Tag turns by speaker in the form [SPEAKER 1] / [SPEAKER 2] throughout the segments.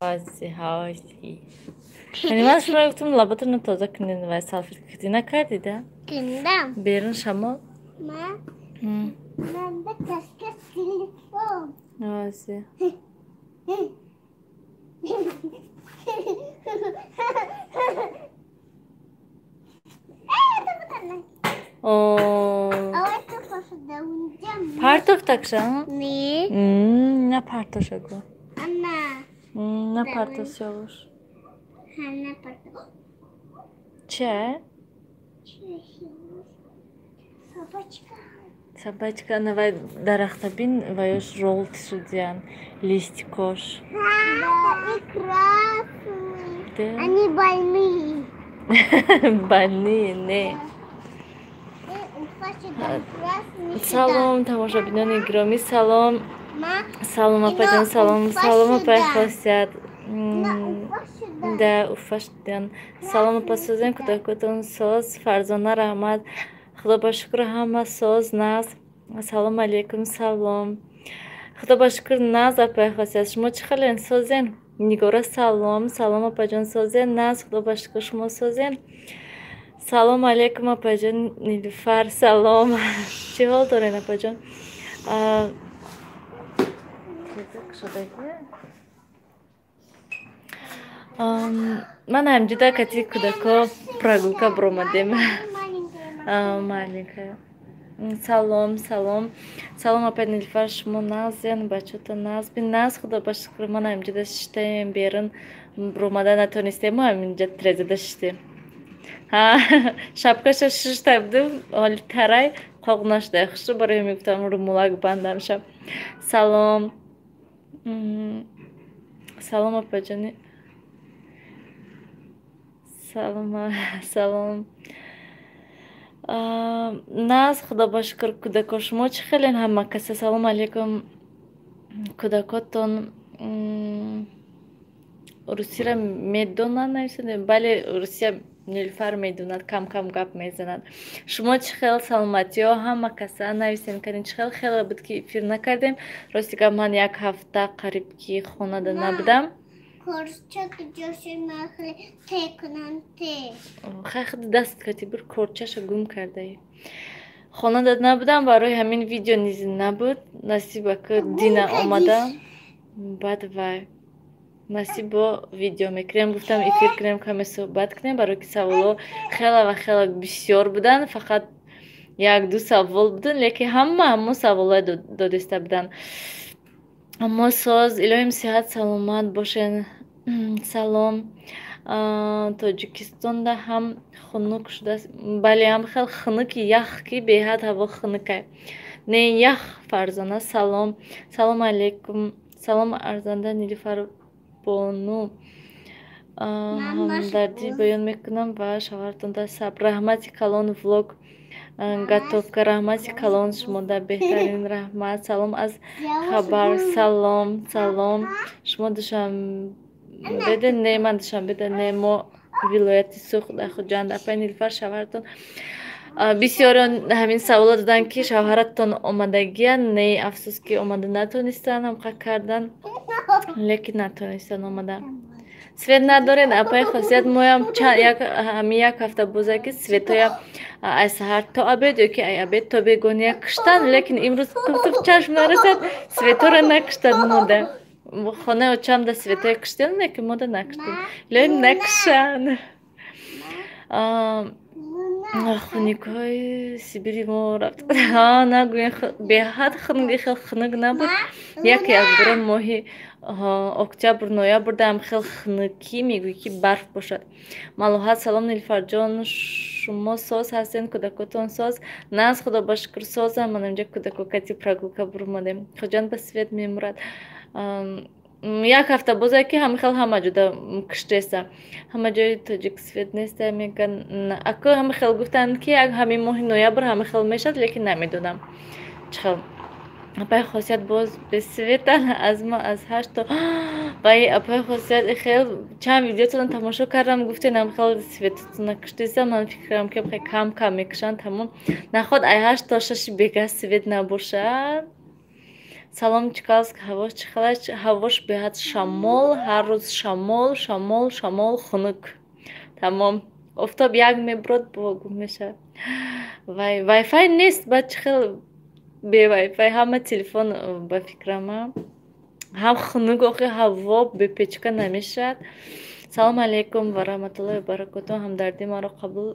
[SPEAKER 1] Ҳози, ҳози. Яъне ман шумо гуфтам, лаботонро тоза кунед ва салфетка накардида?
[SPEAKER 2] Кардам.
[SPEAKER 1] Берун шамол?
[SPEAKER 2] Ман ман таска телефон.
[SPEAKER 1] Ҳози. Партофтакша?
[SPEAKER 2] Не.
[SPEAKER 1] На партошаго.
[SPEAKER 2] Ана.
[SPEAKER 1] На партосёвуш.
[SPEAKER 2] На парто.
[SPEAKER 1] Че?
[SPEAKER 2] Собачка.
[SPEAKER 1] Собачка на вай дарахта бин, ваёш жёлтый шудян, листикош.
[SPEAKER 2] Да, и красный.
[SPEAKER 1] Да.
[SPEAKER 2] Они больные.
[SPEAKER 1] Больные, не. Салом, тамошобинони гиромӣ, салом. Салом, апаҷон, салом, салом, апаи Хосият. Да, уфа шудан. Салом, апа, созем, кӯдакотон соз? Фарзона, раҳмат, худо ба шукр, ҳама соз, наз. Салом алейкум, салом, худо ба шукр, наз, апаи Хосият, шумо чӣ хелен, созен? Нигора, салом, салом, апаҷон, созен? Наз, худо ба шукр, шумо созен? Салом алейкум, апаҷон Нилуфар, салом, чӣ ҳол дорен, апаҷон? Ман ҳамҷуда кати кӯдако прогулка биромадем. Маленькая. Салом, салом, салом, апай Нилуфар, шумо нағзен, бачаҳотон нағз бин? Нағз, худо ба шукр, ман ҳамҷуда шиштаем, берун биромада натонистем, мо ҳаминҷа трезада шиштем. Шапкаша шишта будум, ҳоли тарай қоқ нашуда, хушу барои мегуфтам, румулак бандам шаб. Салом, салом, апаҷони, салом, салом, наз, худо ба шукр, кӯдако шумо чӣ хелен, ҳама каса? Салом алейкум, кӯдакотон русиро медонанд, нависонед? Бале, русия Нилуфар медонад, кам-кам гап мезанад. Шумо чӣ хел, саломатиҳо ҳама каса, нависем кардем, чӣ хел? Хеле буд, ки эфир накардем. Рости гап, ман як ҳафта қариб ки хонада набудам. Хай, худи даст кати бур, корчаша гум кардаи. Хонада набудам, барои ҳамин видео низ набуд. Насиба ки дина омадам, баъд вай насиб бо видео мекунем. Гуфтам, эфир кунем, каме суҳбат кунем, барои ки саволҳо хела ва хела бисёр буданд. Фақат як-ду савол буданд, лекин ҳама ҳамон саволҳое додиста буданд. Аммо соз, илоҳим, сиҳат саломат бошен. Салом, Тоҷикистонда ҳам хунук шудааст? Бале, ҳам хел хунуки ях, ки беҳад ҳаво хунукай. Не ях. Фарзона, салом, салом алейкум, салом, арзанда Нилуфар бону, ҳамдардӣ баён мекунам ва шавҳаратонда сабр. Раҳмати калон, влог готовка, раҳмати калон шумода, беҳтарин, раҳмат. Салом аз хабар, салом, салом, шумо Душанбеда? Не, ман Душанбеда не, мо вилояти Суғд, Хуҷанд. Апай Нилуфар, шавҳаратон, бисёрон ҳамин саволо доданд, ки шавҳаратон омадагиян? Не, афсӯс, ки омада натонистанд, ҳамқа кардан, лекин натонистанд омада. Свет надоред, апаи Хосият? Моям ҳамин як ҳафта боза, ки светоя ай саҳар то обед ё ки ай обед то бегония куштанд, лекин имрӯз туф чашм нарасад, светора накуштанд. Мода хонаи очамда светоя куштанд, лекин мода накуштанд. Илоҳим, накушанд. Хуникҳои Сибири мо рафт, нагӯен, беҳад хунук, хел хунук набуд. Як якбора моҳи октябр, ноябрдаам хел хунукӣ, мегӯӣ, ки барф бошад. Малоҳат, салом, Нилуфарҷон, шумо соз ҳастен, кӯдакотон соз? Наз, худо ба шукр, созам. Ман инҷа кӯдако кати прогулка буромадем. Хуҷанд ба свет мемурад. Як ҳафта бозе, ки ҳама хел ҳама ҷода куштеса, ҳама ҷои тоҷик свет неста, меган. Ако ҳама хел гуфтанд, ки ҳамин моҳи ноябр ҳама хел мешавад, лекин намедонам чӣ хел. Апаи Хосият, боз бесветан? Аз мо аз 8 то вай, апаи Хосият, хел чанд видеотона тамошо кардам, гуфтенам, хел светотона куштеса. Ман фикр кардам, ки кам кам мекушанд, тамом. Наход ай 8 то 6 бега свет набошад. Салом, Чкаловск ҳавош чӣ хел аст? Ҳавош беҳад шамол, ҳар рӯз шамол, шамол, шамол, хунук. Тамом. Офтоб як мебурод, бо гум мешавад. Вай, вайфай нест, баъд чӣ хел бе вайфай? Ҳама телефон, ба фикрама, ҳам хунук охи ҳаво, бе печка намешавад. Салому алайкум ва раҳматуллоҳи ва баракотуҳ. Ҳамдардӣ маро қабул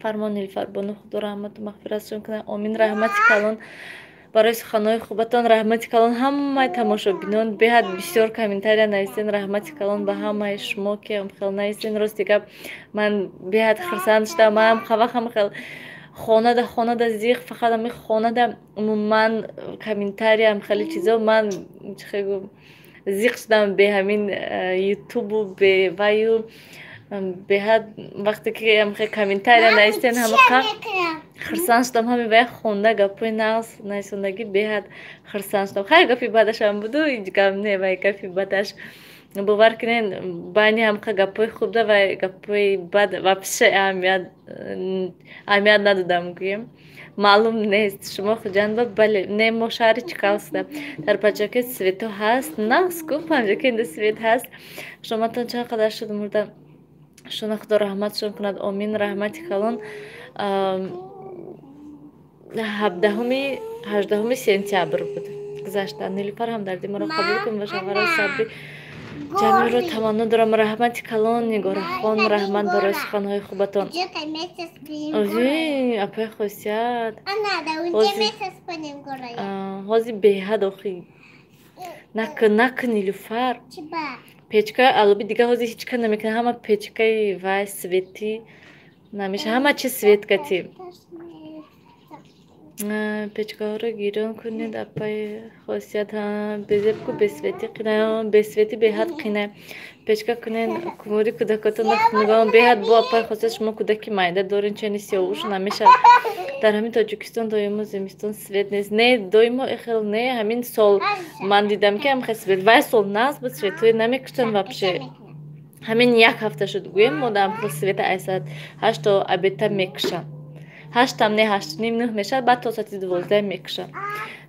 [SPEAKER 1] фармо, Нилуфарбону, Худо раҳмату мағфиратшон кунад. Омин. Раҳмати калон барои суханҳои хубатон, раҳмати калон ҳамаи тамошобинон. Беҳад бисёр комментария нависен. Раҳмати калон ба ҳамаи шумо, ки хел нависен. Рости гап, ман беҳад хурсанд шудам. Манам қавақам хел хонада зиқ, фақат ами хонада умуман комментариям хеле чизо, ман чихе гум, зиқ шудам бе ҳамин ютубу бе ваю. Беҳад вақте ки комментария нависен, ҳамақа хурсанд шудам. Ҳами вая хонда, гапҳои нағз нависондагӣ, беҳад хурсанд шудам. Хайр, гапи бадашам буду, ҳеҷ гап не. Вай гапи бадаш, бовар кунед, байни ҳамқа гапҳои хуб да вай гапҳои бад вообще аҳамият надодам, гӯем. Маълум нест. Шумо Хуҷандба? Бале, не, мо шаҳри Чкаловскда. Дар Панҷакент свето ҳаст? Нағз ку, Панҷакенда свет ҳаст. Шоматон чанд қадар шуд мурда шуна? Худо раҳматшон кунад. Омин. Раҳмати калон. 17-уми, 18 сентябр буд гузашта. Нилуфар, ҳамдарди маро қабул кун ва шавҳарои сабри ҷамилро таманно дорам. Раҳмати калон, Нигорахон, раҳмат барои суханҳои хубатон. Апаи Хосият, ҳозир беҳад охи. Накун, накун, Нилуфар, печка алоби дига ҳозир ҳеҷ кар намекунад. Ҳама печкаи вай светӣ намеша, ҳама чиз свет кати. Печкаҳоро гирён кунед, апаи Хосият. Безебку бесветӣ қина, бесветӣ беҳад қина. Печка кунед, кумури кӯдакотон нигоҳ беҳад. Бо апаи Хосият, шумо кӯдаки майда дорен, чени сиёвуш намешавад. Дар ҳамин Тоҷикистон доимо зимистон свет нест? Не, доимо ихел не. Ҳамин сол ман дидам, ки ҳамхел свет, вай сол нағз буд, светҳое намекуштанд вообще. Ҳамин як ҳафта шуд, гӯем, мо дар света ай соат 8 то обедта мекушанд. 8-ам не, 8:30, 9 мешавад, баъд то соати 12 мекушанд.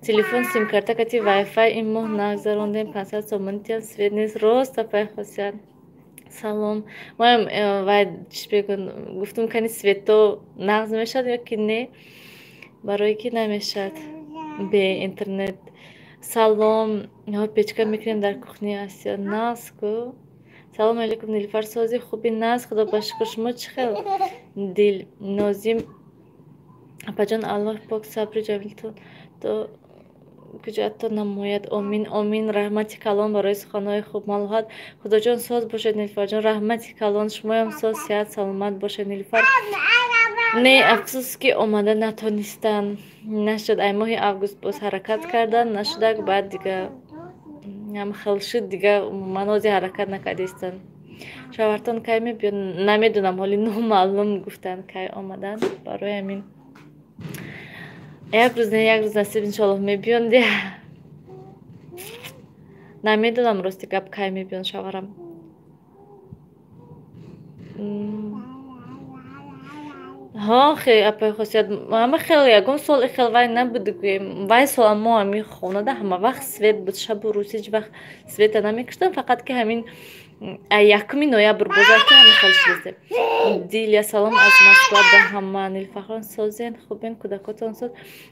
[SPEAKER 1] Телефон симкарта кати вайфай ин моҳ нагзарондем, 500 сомонӣ тиям, свет нест. Рост, апаи Хосият, салом. Моям вай чӣ бегӯ, гуфтум, кани свето нағз мешавад ё ки не, барое ки намешавад бе интернет. Салом. Печка мекунем дар кухни Асия, нағз ку. Салому алейкум, Нилуфар, сози, хуби? Нағз, Худо ба шукр. Шумо чӣ хел? Дил Нозим апаҷон, Аллоҳ пок сабри ҷамилтон то куҷоато намояд. Омин, омин. Раҳмати калон барои суханҳои хуб. Малоҳат Худоҷон, соз бошед, Нилуфарҷон. Раҳмати калон, шумоям соз, сиҳат, саломат бошед, Нилуфар. Не, афсӯс, ки омада натонистан, нашуд. Ай моҳи август боз ҳаракат кардан, нашудак. Баъд дига ҳам хел шуд, дига умуман ҳозир ҳаракат накардистан. Шавҳартон кай мебиёд? Намедонам, ҳоли номаълум, гуфтанд кай омадан. Барои ҳамин як рӯз не, як рӯз насиб, иншоаллоҳ, мебиёнд. Намедонам, рости гап, кай мебиёнд шавҳарам. Ҳо, апаи Хосият, ҳама хел ягон сол ихел вай набуд, гӯем. Вай сол мо ҳамин хонада ҳама вақт свет буд, шабу рӯз ҳеҷ вақт света намекуштанд, фақат ки ҳамин 1 ноябр бозар ки ҳамин хел шудааст. Дилия, салом аз Москва ба ҳама. Нилуфархон, созен, хубен, кӯдакотон соз?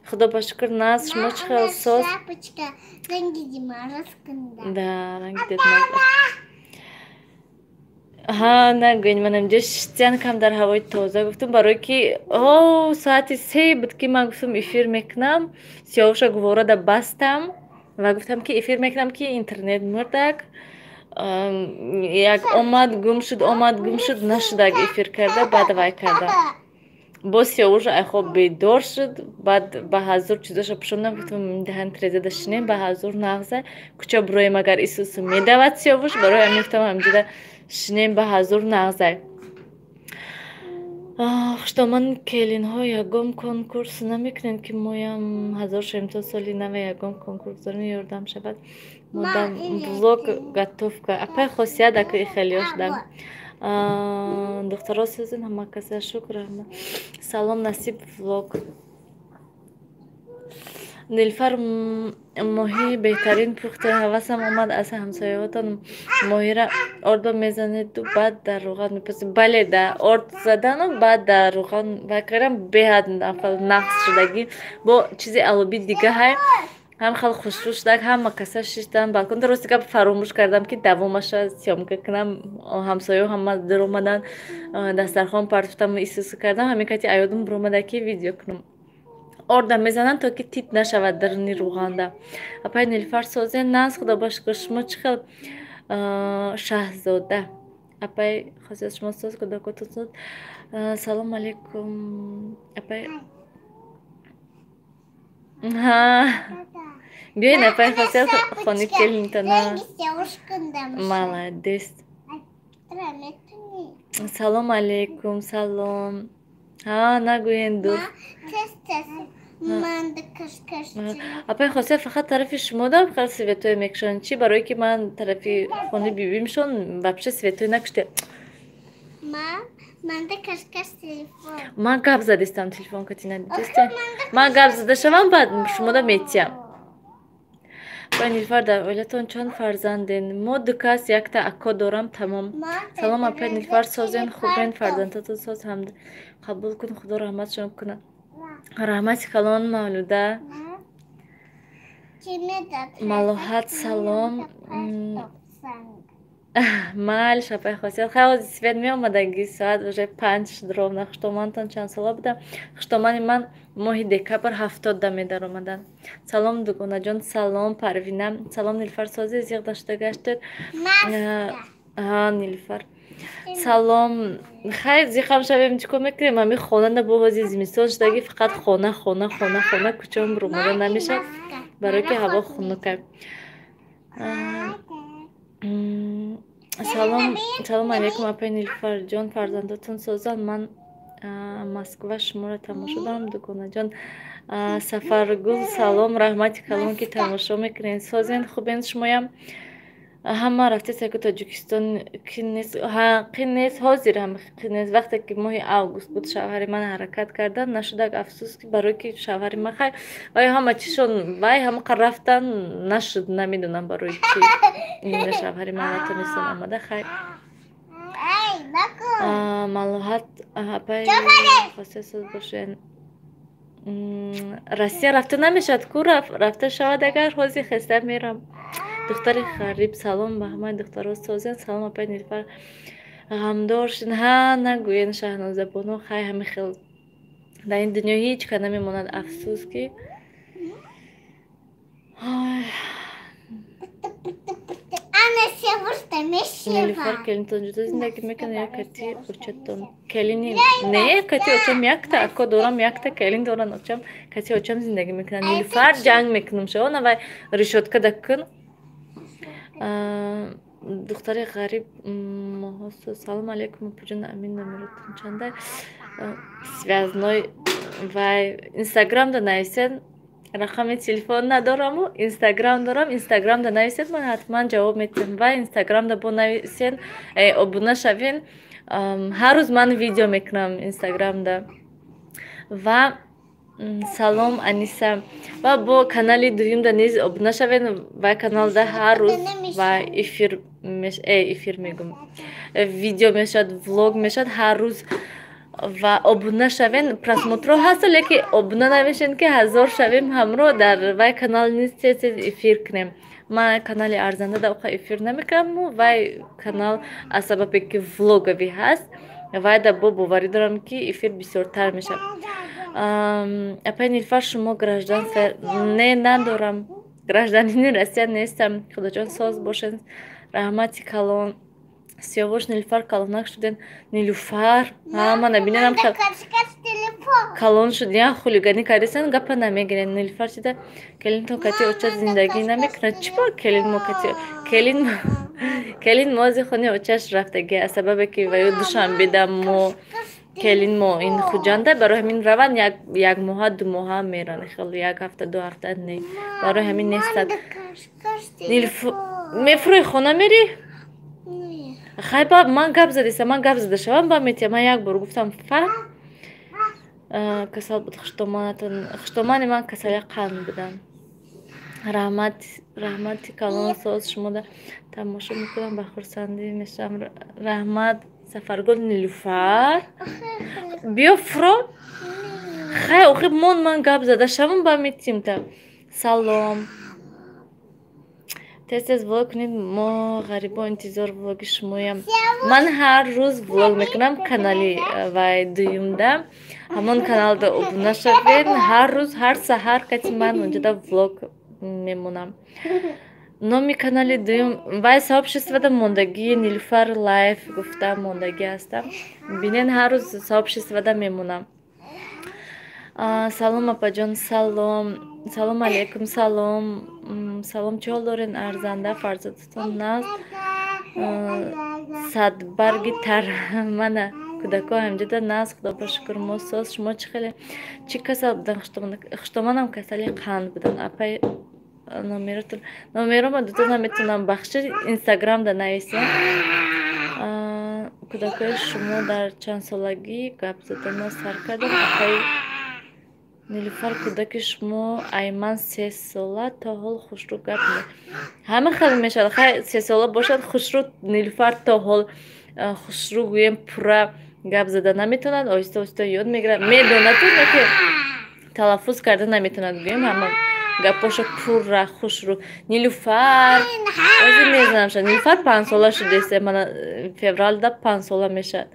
[SPEAKER 1] Худо ба шукр, нағз. Шумо чӣ хел, соз? Да, ранги Дед Мороз. Ҳа, нагӯед, ман инҷо шиштиян кам дар ҳавои тоза, гуфтум, барое ки о соати 3 буд, ки ман гуфтум, эфир мекунам. Сиёвуша гуворада бастам ва гуфтам, ки эфир мекунам, ки интернет мурдак. Як омад, гум шуд, омад, гум шуд, нашудак эфир карда. Баъд вай кардам, боз Сиёвуша ай хоб бедор шуд, баъд ба ҳазур чизоша пӯшондам, гуфтум, даҳан трезада шинем, ба ҳазур нағза, кӯча буроем, агар исусу медавад Сиёвуш. Барои ҳамин гуфтам, ҳамҷода шинем, ба ҳазур нағза. Хуштоман келинҳо, ягон конкурс намекунед, ки моям ҳазор шавем то соли нава, ягон конкурс дорем, ёрдам шавад. Модам влог готовка, апай Хосият, ака хелиё шудам. Духтаро, созин, ҳама каса шукр. Салом, Насиб влог. Нилфар, моҳии беҳтарин пухта, ҳавасам омад аз ҳамсояҳотон. Моҳира ордо мезанеду баъд дар руған мепазед? Бале, да, орд задану баъд дар руған вакарам, беҳад нағз шудагӣ. Бо чизи алоби дига ҳай, ҳам хел хушрӯ шудак. Ҳама каса шиштан балконда. Рости гап, фаромӯш кардам, ки давомаша съёмка кунам. Ҳамсояҳо ҳама даромадан, дастархон партофтам, исусу кардам. Ҳамин кати аёдум биромада, ки видео кунам. Орда мезананд, то ки тит нашавад даруни руғанда. Апай Нилфар, созен? Наз, худо ба шукр. Шумо чӣ хел, Шаҳзода? Апай Хосият, шумо соз, кӯдакотон соз. Салом алейкум, апай. Биёед, апай Хосият, хони келинтона. Молодец. Салом алейкум, салом. Ҳа, нагӯен, дур. Апай Хосият, фақат тарафи шумо дам хел светое мекушанд чӣ? Барое ки ман тарафи хони бибимшон вообще светое накуште. Ман гап задистам телефон кати, надидистем? Ман гап зада шавам, баъд шумода метиям. Апай Нилфар, дар оилатон чанд фарзанден? Мо ду кас, якта ако дорам, тамом. Салом, апай Нилфар, созен, хубен? Фарзандатон соз, қабул кун, Худо раҳматшон кунад. Раҳмати калон, Мавлуда. Малоҳат, салом. Майлиш, апай Хосият. Хай, ҳозир свет меомадаги, соат уже 5 шуд ровно. Хуштомантон чанд сола буда? Хуштомани ман моҳи декабр 70-да медаромаданд. Салом, дугонаҷон, салом, Парвина. Салом, Нилфар, сози? Зиқ дошта гаштед? Нилфар, салом. Хай, зиқам шавем, чӣ кор мекунем? Ҳамин хонанда бо ҳози зимистон шудаги, фақат хона, хона, хона, хона, кӯчаам рӯмода намешавад, барое ки ҳаво хунука. Салом, салом алейкум, апай Нилфарҷон, фарзандотон созанд? Ман Москва шуморо тамошо дорам, дугонаҷон. Сафаргул, салом, раҳмати калон, ки тамошо мекунед. Созен, хубен шумоям? Ҳама рафтеса, ки Тоҷикистон қин нест? Қин нест, ҳозир ҳам қин нест. Вақте ки моҳи август буд, шавҳари ман ҳаракат кардан нашудак, афсӯс, ки барое ки шавҳари ман, хай, вай ҳама чишон, вай ҳамақа рафтан нашуд. Намедонам барои чи ина шавҳари ман натонистан омада. Хай, Малоҳат, апай хосия, соз бошен. Россия рафта намешавад ку, рафта шавад агар, ҳозир хеста мерам. Духтари ғариб, салом ба ҳамаи духтаро, созен? Салом, апай Нилфар, ғамдор шин? Ҳа, нагӯен, Шаҳнозабону. Хай, ҳами хел дар ин дунё ҳеҷ ка намемонад, афсӯс ки. Нилуфар, келинтон ҷудо зиндагӣ мекунад ё кати очатон? Келини не, кати очам. Якта ако дорам, якта келин доран очам, кати очам зиндагӣ мекунад. Нилуфар, ҷанг мекунам шавона, вай решётка да кун. Духтари ғариб, моҳосу. Салом алейкум, опаҷон, амин номеротон чанда? Связной вай Инстаграмда нависед. Рақами телефон надораму Инстаграм дорам. Инстаграмда нависед, ман ҳатман ҷавоб метиҳам. Ва Инстаграмда бо нависед, обуна шавен. Ҳар рӯз ман видео мекунам Инстаграмда. Ва салом, Аниса. Ва бо канали дуюмда низ обуна шавен. Ва каналда ҳар рӯз ва эфир, эфир мегум, видео мешавад, влог мешавад ҳар рӯз. Ва обуна шавен. Просмотрҳо ҳасту, лекин обуна намешавен, ки 1000 шавем, ҳамроҳ дар вай канал низ тез тез эфир кунем. Ман канали арзанда да оқа эфир намекунаму вай канал аз сабабе ки влоговӣ ҳаст, вай да бо боварӣ дорам, ки эфир бисёртар мешавад. Апай Нилфар, шумо гражданство не надорам, гражданини Россия нестам. Худоҷон, соз бошед, раҳмати калон. Сиёвуш, Нилуфар, калонак шуден. Нилуфар, ма набинам, калон шуд, я хулиганӣ кардесан, гапа намегирен. Нилуфар, чида келинтон кати оча зиндагӣ намекунад? Чӣ бор келин мо кати, келин мози хони очаш рафтагӣ, аз сабабе ки ваё Душанбеда, мо келин мо ин Хуҷанда, барои ҳамин раванд як моҳа, 2 моҳа меран, хел як ҳафта, 2 ҳафта не, барои ҳамин нестад. Мефурӯи, хона мерӣ? Хай, ба ман гап задеста, ман гап зада шавам, ба метия. Ман як бор гуфтам, фаҳм. Касал буд хуштоманатон. Хуштомани ман касали қанд будам. Раҳмат, раҳмати калон. Соз шумода тамошо мекунам, ба хурсандӣ мешавам. Раҳмат, Сафаргул. Нилуфар, биё, фуро. Хай, охи мон, ман гап зада шавам, ба метимта. Салом, тез тез влог кунед, мо ғарибо интизор влоги шумоям. Ман ҳар рӯз влог мекунам канали вай дуюмда, ҳамон каналда обуна шавед. Ҳар рӯз, ҳар саҳар кати ман онҷода влог мемонам. Номи канали дуюм вай сообществода мондагӣ, Нилуфар Лайф гуфта мондагӣ ҳастам, бинен, ҳар рӯз сообществода мемонам. Салом, апаҷон, салом, салом алейкум, салом, салом. Чӣ ҳол дорен, арзанда? Фарзандатон наст, садбарги тар. Мана, кӯдако ҳамҷода наст, худо ба шукр, мо соз. Шумо чӣ хеле? Чӣ касал будан? Хуштоманам касали қанд будан. Апай, номеротон? Номерома дуто наметавонам бахши, Инстаграмда нависем. Кӯдакои шумо дар чандсолагӣ гап задана сар карданд, апаи Нилуфар? Кӯдаки шумо айман 3 сола, то ҳол хушрӯ гап ҳама хел мешавад. Хай, 3 сола бошад, хушрӯ Нилуфар то ҳол хушрӯ гӯем пурра гап зада наметавонад, оҳиста оҳиста ёд мегирад. Медонад, ки талаффуз карда наметавонад, гӯем, ҳама гапоша пурра хушрӯ. Нилуфар ҳозир мезанам шад. Нилуфар 5 сола шудест, мана февралда 5 сола мешавад.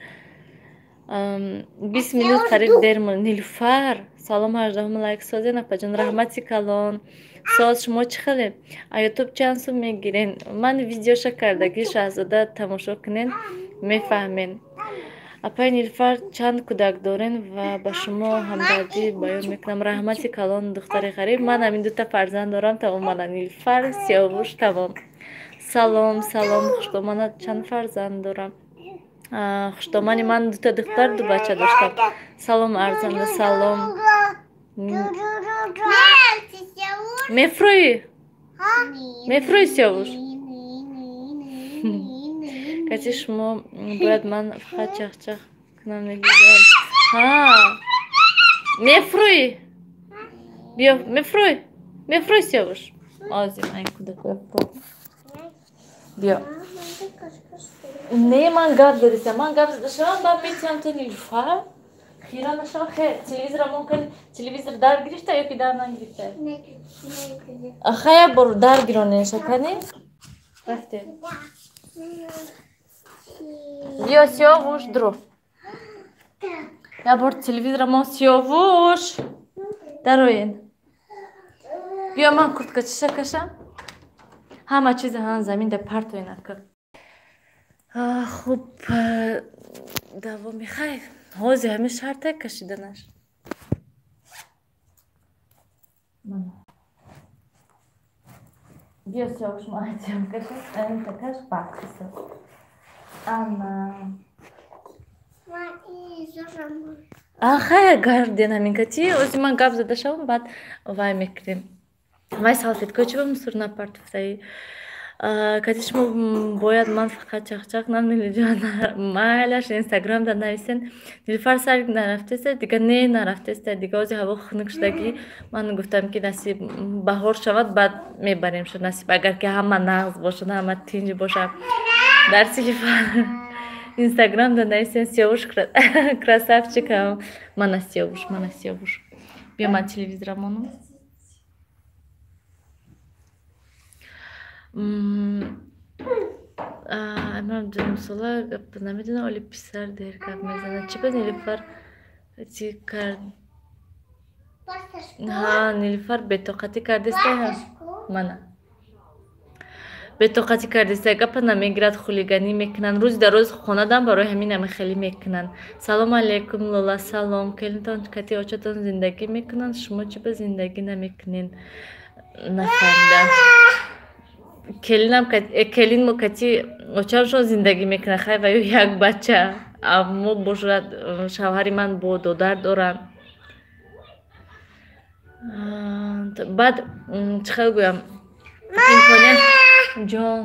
[SPEAKER 1] 20 минут қариб дер мон. Нилуфар, салом, 18-уми лайк созен, апаҷон. Раҳмати калон. Соз, шумо чӣ хеле? А Ютуб чанд сум мегирен? Ман видеоша кардагӣ, Шаҳзода, тамошо кунен, мефаҳмен. Апаи Нилуфар, чанд кӯдак дорен ва ба шумо ҳамдардӣ баён мекунам. Раҳмати калон, духтари ғариб. Ман ҳамин дута фарзанд дорам, тамом. Мана Нилуфар, Сиёвуш, тамом. Салом, салом, хуштомана чанд фарзанд дорам? Хуштомани ман дута духтар, ду бача доштам. Салом, арзанда, салом. Мефурӯӣ, мефурӯӣ, Сиёвуш? Каси шумо бояд ман фақат чахчах кунам. Нелиҷон, мефурӯӣ? Биё, мефурӯӣ, мефурӯӣ, Сиёвуш? Озим ай кӯдакоя, биё. Не, ман гап задисам, ман гап зада шавам, баъд метиҳам то Нилуфар. Хира нашава. Хе, телевизора мон кани. Телевизор дар гирифта ё ки дар нагирифта? Хая, бор дар гиронеша кани. Рафте, биё, Сиёвуш, дро. Я бор телевизора мон. Сиёвуш, дароен, биё, ман курткачиша кашам. Ҳама чиза ҳан замин да партоенака. Хуб, давоми хайр. Ҳозир ҳамин шарта кашиданаш. Биё, Сиёвуш, маатиам кашам. Такаш баъд. Ана. Хая, гарден ҳамин кати. Ози ман гап зада шавам, баъд вай мекунем. Вай салфеткаи чӣ ба мусор напартофтаӣ? Кати шумо бояд ман фақат чахчах нам. Нилиҷон, майлаш, Инстаграмда нависен. Нилуфар, сар нарафтеста дига? Не, нарафтеста дига. Ози ҳаво хунук шудагӣ, ман гуфтам, ки насиб баҳор шавад, баъд мебарем шуд. Насиб, агар ки ҳама нағз бошад, ҳама тинҷ бошад. Дар телефон Инстаграмда нависен. Сиёвуш красавчик. Мана Сиёвуш, мана Сиёвуш, биё, ман телевизора монам. Ман 2 сола намедонам, оли писар дер гап мезанад. Чӣ ба Нилуфар чӣ кард? Ҳа, Нилуфар бетоқатӣ кардеста. Мана, бетоқатӣ кардеста, гапа намегирад, хулиганӣ мекунанд рӯзи дар рӯз хонадам, барои ҳамин ами хеле мекунанд. Салому алейкум, Лола, салом. Келинтон кати очатон зиндагӣ мекунанд, шумо чӣ ба зиндагӣ намекунед? Нафаҳмидам. Келинам, келинмо кати очамшон зиндагӣ мекунад. Хай, ваю як бача, мо бошад, шавҳари ман бо додар дорам. Баъд чӣ хел гӯям, имконият ҷон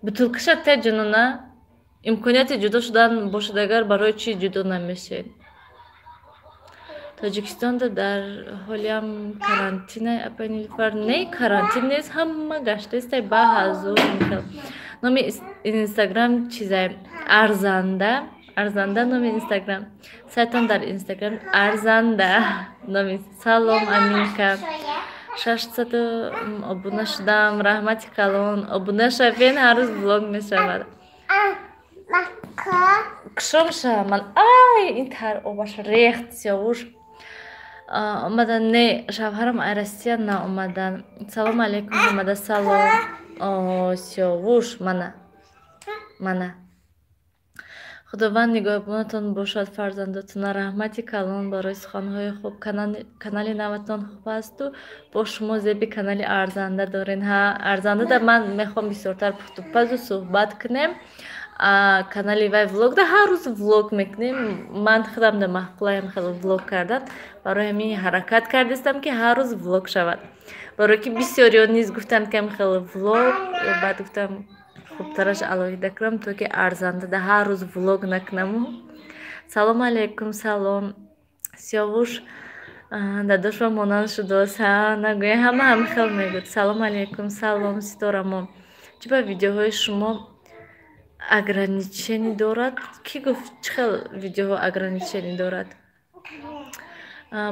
[SPEAKER 1] бутулкаша те ҷонона. Имконияти ҷудо шудан бошад агар, барои чӣ ҷудо намешед? Тоҷикистонда дар ҳолиам карантина, апай Нилуфар? Не, карантин нест, ҳама гаштаистай ба ҳазур. Номи инстаграм чизай? Арзанда, Арзанда номи инстаграм. Сайтон дар инстаграм Арзанда номи. Салом, Аминка, 600 обуна шудам, раҳмати калон. Обуна шавен, ҳар рӯз влог мешавад. Кушомша ман, ай, ин тар обаш рехт. Сиёвуш омадан? Не, шавҳарам ай Россия наомадан. Салому алейкум омада, салом. Сиёвуш, мана, мана. Худованд нигоҳбонатон бошад, фарзандотона. Раҳмати калон барои суханҳои хуб. Канали наватон хуб асту бо шумо зеби канали Арзанда дорен. Ҳа, Арзандада ман мехоҳам бисёртар пухтупазу суҳбат кунем. Канали вай влогда ҳар рӯз влог мекунем. Ман худам да маъқулаям хеле влог кардан, барои ҳамин ҳаракат кардистам, ки ҳар рӯз влог шавад, барое ки бисёриён низ гуфтанд, ки хеле влог. Баъд гуфтам, хубтараш алоҳида кунам, то ки Арзандада ҳар рӯз влог накунаму. Салому алейкум, салом. Сиёвуш дадошва монанд шудааст. Ҳа, нагӯя, ҳама ҳами хел мегӯяд. Салому алейкум, салом, Ситорамо. Чӣ ба видеоҳои шумо ограничение дорад? Кӣ гуфт? Чӣ хел видеоҳо ограничение дорад?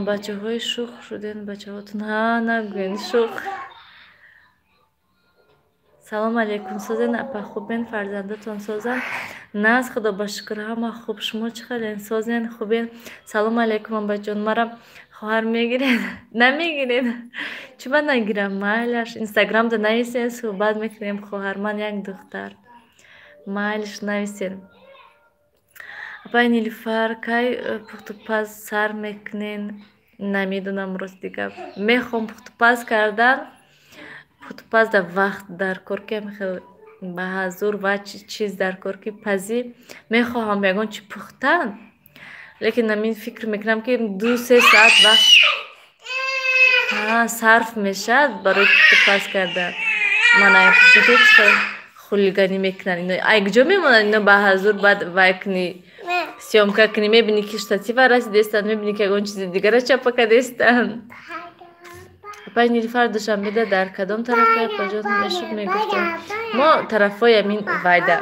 [SPEAKER 1] Бачаҳои шух шуден, бачаҳотон. Ҳа, нагӯен, шух. Салому алейкум, созен, апа? Хубен? Фарзандатон созанд? Наз, худо ба шукр, ҳама хуб. Шумо чӣ хелен, созен, хубен? Салому алейкум, абаҷон, мара хоҳар мегиред, намегиред? Чӣ ба нагирам? Майлаш, инстаграмда нависен, суҳбат мекунем. Хоҳар, ман як духтар. Майлиш, нависен. Апай Нилуфар, кай пухтупаз сар мекунен? Намедонам, рости гап, мехоҳам пухтупаз кардан. Пухтупазда вақт дар кор, ки хел ба ҳазур ва чиз дар кор, ки пазӣ. Мехоҳам ягон чи пухтан, лекин намин фикр мекунам, ки 2-3 соат вақт сарф мешавад барои пухтупаз кардан. Мана, дидед, чӣ хулиганӣ мекунанд ино? Ай куҷо мемонанд ино? Ба ҳазур баъд вай кунӣ, съёмка кунӣ, мебинӣ, ки штатива расидестанд, мебинӣ, ки ягон чизи дигара чапа кардестанд. Апай Нилуфар, Душанбеда дар кадом тарафе, апаҷон, мешуд мегуфтем? Мо тарафҳои амин вайда,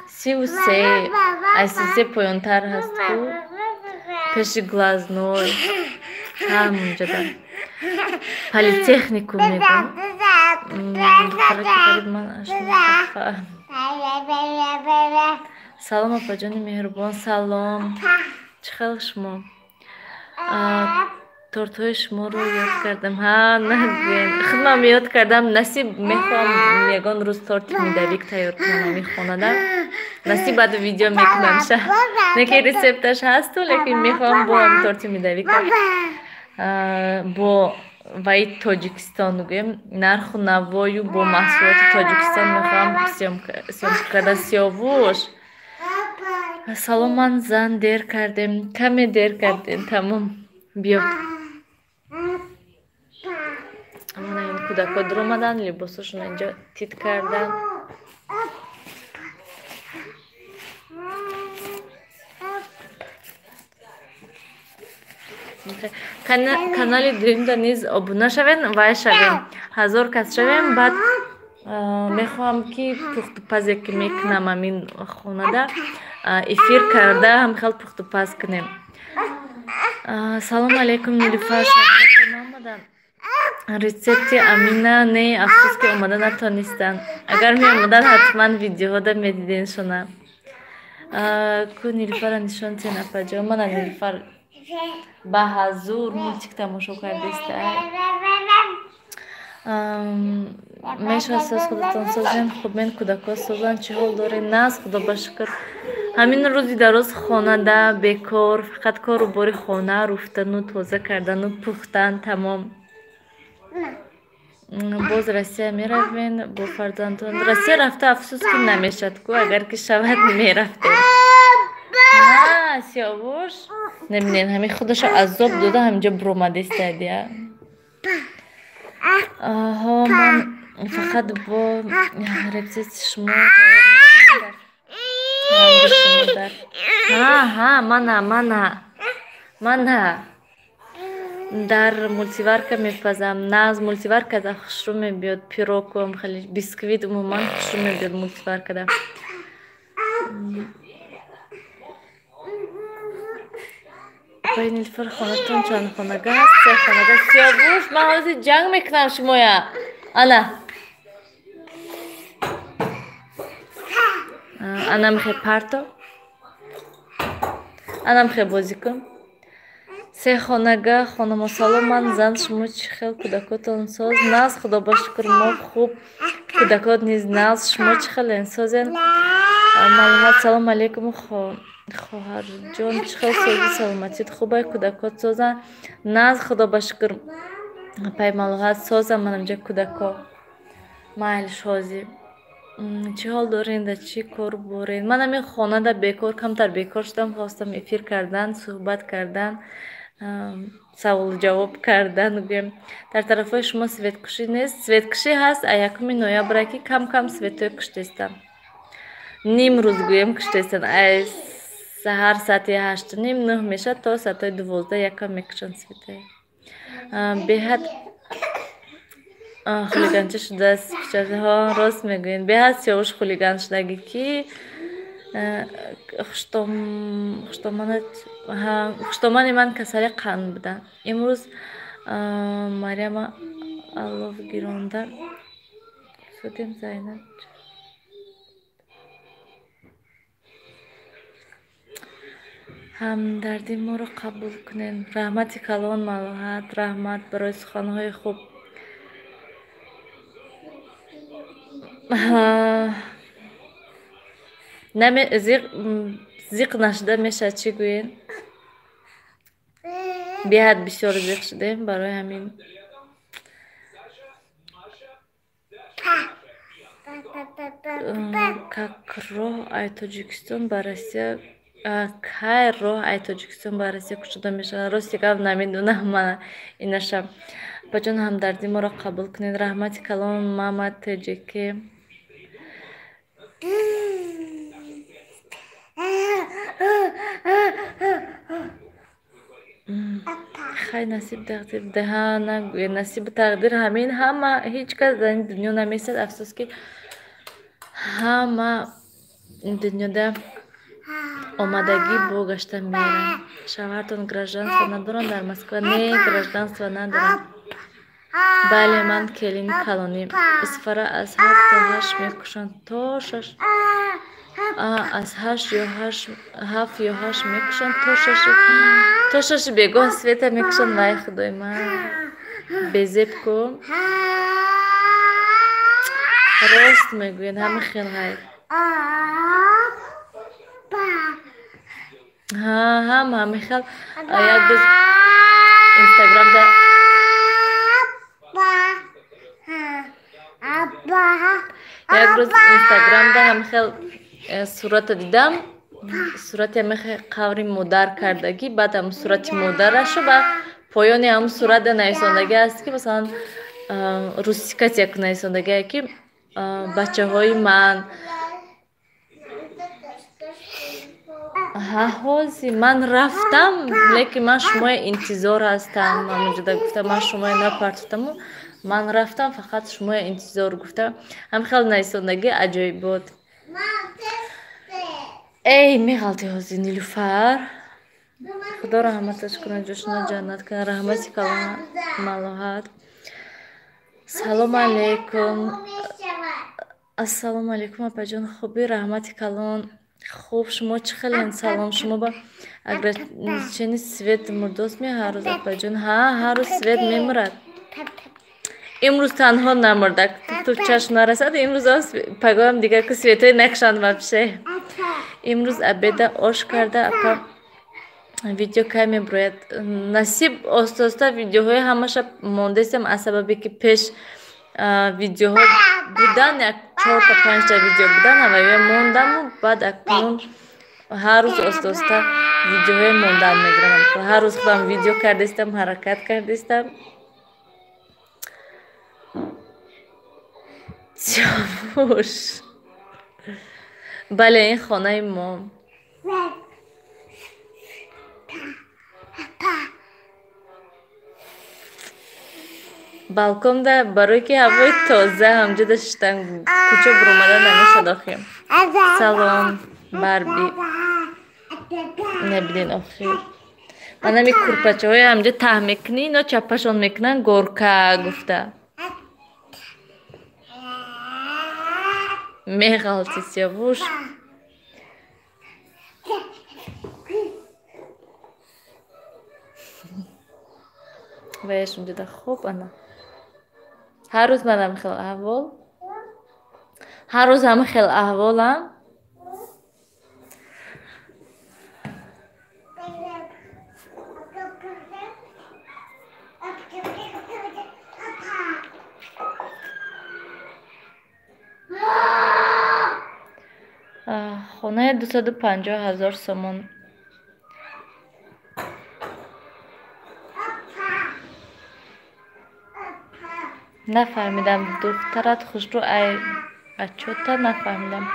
[SPEAKER 1] 33, аз 33 поёнтар ҳаст ку, пеши Глазной, ҳамонҷода, политехникум мегӯм. Духтараки ғариб ман ашно. Салом, апаҷони меҳрубон, салом. Чӣ хел шумо? Тортҳои шуморо ёд кардам. Ҳа, нагӯен, худмам ёд кардам. Насиб, мехоҳам ягон рӯз торти медовик тайёр кунам ами хонада. Насиб, баъду видео мекунам ша. Не ки рецепташ ҳасту, лекин мехоҳам бо торти медовика бо ваи Тоҷикистон гӯем, нарху навою бо маҳсулоти Тоҷикистон мехоҳам съёмка карда. Сиёвуш, салом, ман зан, дер кардем, каме дер кардем, тамом. Биё, мана ин кӯдакҳо дуромаданд, либосошонро инҷо тит карданд. Канали дуюмда низ обуна шавем, вай шавем, 1000 кас шавем. Баъд мехоҳам, ки пухтупазе ки мекунам амин хонада, эфир карда ҳамхел пухтупаз кунем. Салому алейкум, Нилуфар, омаданд рецепти Амина? Не, афсӯс, ки омада натонистанд. Агар меомаданд, ҳатман видеоҳода медиденшона. Ку Нилуфара нишон тен, апаҷон. Мана, Нилуфар ба ҳазур мультик тамошо кардеста. Мешавад соз, худатон созен, хубен? Кӯдакҳо созанд? Чӣ ҳол доред? Наз, худо ба шукр. Ҳамин рӯзи дароз хонада бекор, фақат кору бори хона, руфтану тоза кардану пухтан, тамом. Боз Россия меравен бо фарзандон? Россия рафта, афсӯс, ки намешад ку, агар ки шавад, мерафтем. Сиёвуш, намебинед, ҳамин худашо азоб дода, ҳаминҷо буромадистадия. Ҳо, ман фақат бо рецепти шумо. Ҳа, ҳа, мана, мана, Ман на дар мультиварка мепазам. На, аз мультиваркада хушрӯ мебиёд пирогам, хеле бисквит умуман хушрӯ мебиёд мультиваркада. Апаи Нилуфар, хонатон чанд хонага ҳаст? Се хонага. Сиёвуш, ман ҳозир ҷанг мекунам шумоя. Ана ана мехе парто, ана мехе бозӣ кун. Се хонага хонамо. Салом, ман зан, шумо чӣ хел, кӯдакотон соз? Нағз, худо ба шукр, мо хуб, кӯдакот низ нағз. Шумо чӣ хелен, созен? Маълумот. Салом алейкум, хоҳарҷон, чӣ хел сози, саломатит хубай, кӯдакот созанд? Нағз, худо ба шукр, апай Малоҳат, созам манамҷа кӯдако. Майли, шозӣ. Чӣ ҳол дорен, да чӣ кор борен? Ман ҳамин хонада бекор, камтар бекор шудам, хостам эфир кардан, суҳбат кардан, саволу ҷавоб кардан гӯем. Дар тарафҳои шумо светкушӣ нест? Светкушӣ ҳаст, а 1 ноябра ки кам кам светҳои куштестанд. Ним рӯз гӯем куштестанд. Ай саҳар соати 8:30, 9 мешавад то соатҳои 12 якам мекушанд светҳои. Беҳад хулиганча шудааст. Ҳо, рост мегӯед. Беҳад Сиёвуш хулиган шудагӣ, ки хуштомани ман касали қанд буданд. Имрӯз Марьяма алов гиронда судем. Зайнаб, ҳамдарди моро қабул кунед. Раҳмати калон, Малоҳат, раҳмат барои суханҳои хуб. Зиқ нашуда мешавад, чӣ гӯед? Беҳад бисёр зиқ шудем, барои ҳамин. Как роҳ ай Тоҷикистон ба Россия, кай роҳ ай Тоҷикистон ба Россия кушода мешавад? Рости гап, намедонам ман инаша. Апаҷон, ҳамдарди моро қабул кунед. Раҳмати калон, мама ТҶК. Хай, насиб тақдир даҳа нагӯед, насибу тақдир ҳамин. Ҳама, ҳеҷ кас дар ин дунё намесад. Афсӯс, ки ҳама ин дунёда омадагӣ бо гашта меранд. Шавҳартон гражданство надоранд дар Москва? Не, гражданство надорам. Бале, ман келини калонӣ. Исфара аз 7 то 8 мекушанд, то 6, аз 8 ё 8, 7 ё 8 мекушанд, то 6, то 6 бегоҳ света мекушанд. Вай, худои ман, безеб ку. Рост мегӯяд, ҳама хел ҳай. Ҳама ҳамин хел. Як рӯз инстаграмда як рӯз инстаграмда ҳамин хел сурата дидам, сурати ҳамин қаври модар кардагӣ, баъд ҳам сурати модарашу ба поёни ҳамн сурата нависондагӣ аст, ки масалан русикат як нависондагие, ки бачаҳои ман, ҳа, ҳози ман рафтам, лекин ман шумоя интизор ҳастам. Ҳаминҷода гуфта, ман шумоя напартофтаму ман рафтам, фақат шумоя интизор гуфта, ҳамин хел нависондагӣ аҷоибот. Эй, меғалти ҳози, Нилуфар. Худо раҳматаш кунад, ҷошона ҷаннат кунад. Раҳмати калон, Малоҳат. Салому алейкум. Ассалому алейкум, апаҷон, хубӣ? Раҳмати калон, хуб, шумо чӣ хелен? Салом, шумо ба ограничени свет мурдост ме ҳар рӯз, апаҷон? Ҳа, ҳар рӯз свет мемурад. Имрӯз танҳо намурда, ту чашм нарасад. Имрӯз пагоҳам дигар ку светҳои накушанд вообще. Имрӯз обеда ош карда, апа. Видео кай мебурояд? Насиб, оста оста видеоҳои ҳамаша мондестам, аз сабабе ки пеш видеоҳо будан, як чорта панҷта видео будан, ҳамаё мондаму баъд акнун ҳар рӯз оста оста видеоҳои мондан мегирам. Ҳар рӯз худам видео кардастам, ҳаракат кардастам. Сиёвуш, бале, ин хонаи мо. Балконда барое ки ҳавои тоза ҳамҷода шиштан, кӯча буромада намешад охи. Салом, Барби. Набинен охи. Манами курпачаҳои ҳамҷо таҳ мекунӣ, ино чаппашон мекунанд горка гуфта. Меғалти Сиёвуш. Ваяш унҷода хоб ана. Ҳар рӯз ман ҳамин хел аҳвол. Ҳар рӯз ҳамин хел аҳволам. Хонаи 250 000 сомон. Нафаҳмидам, духтарат хушрӯ ай бачота нафаҳмидам.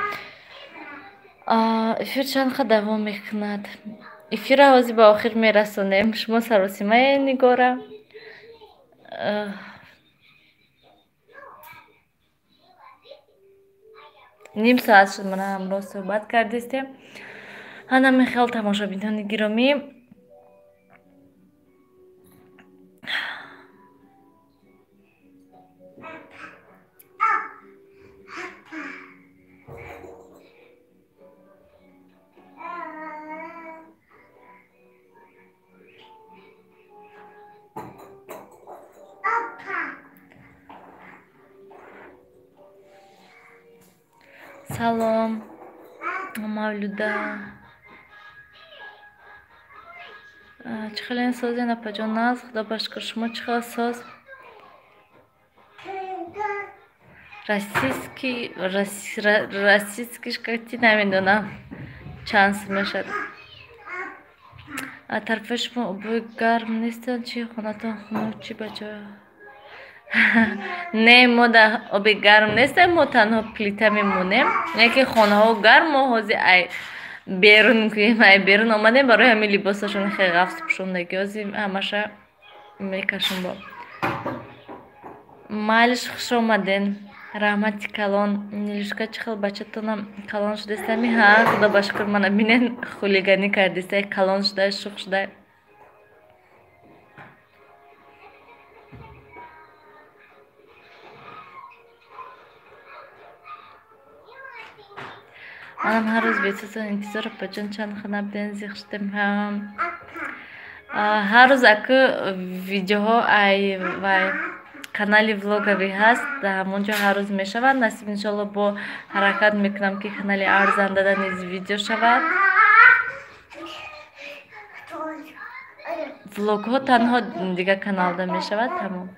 [SPEAKER 1] Эфир чанд қа давом мекунад? Эфирро ҳозир ба охир мерасонем. Шумо саросимае, Нигора. Ним соат шуд мана ҳамроҳ суҳбат кардистем. Ана михел, тамошобинони гиромӣ. Салом, Мавлюда. Чӣ хеле созен, апаҷон? Нағз, худо ба шукр. Шумо чӣ хел соз? Российский, российский шкати намедонам чанд сум мешавад. Тарафи шумо обои гарм нестанд чӣ? Хонатон хунук чӣ, бачаҳо? Не, мо дар оби гарм нестем, мо танҳо плита мемонем. Яке хонаҳо гарм, мо ҳозир ай берун гӯем, ай берун омадем, барои ҳамин либосашон хеле ғафс пӯшондаги. Ҳозир ҳамаша мекашем бо. Майлиш, хуш омаден. Раҳмати калон. Нилюшка, чӣ хел бачатонам калон шудастами? Ҳа, худо ба шукр, мана бинен, хулиганӣ кардиста, калон шуда, шух шуда. Манам ҳар рӯз бесазон интизор, апаҷон, чанд хона буден, зиқ шудем. Ҳа. Ҳар рӯз аку видеоҳо ай вай канали влоговӣ ҳаст, дар ҳамон ҷо ҳар рӯз мешавад. Насиб, иншоалло, бо ҳаракат мекунам, ки канали арзандада низ видео шавад. Влогҳо танҳо дигар каналда мешавад, тамом.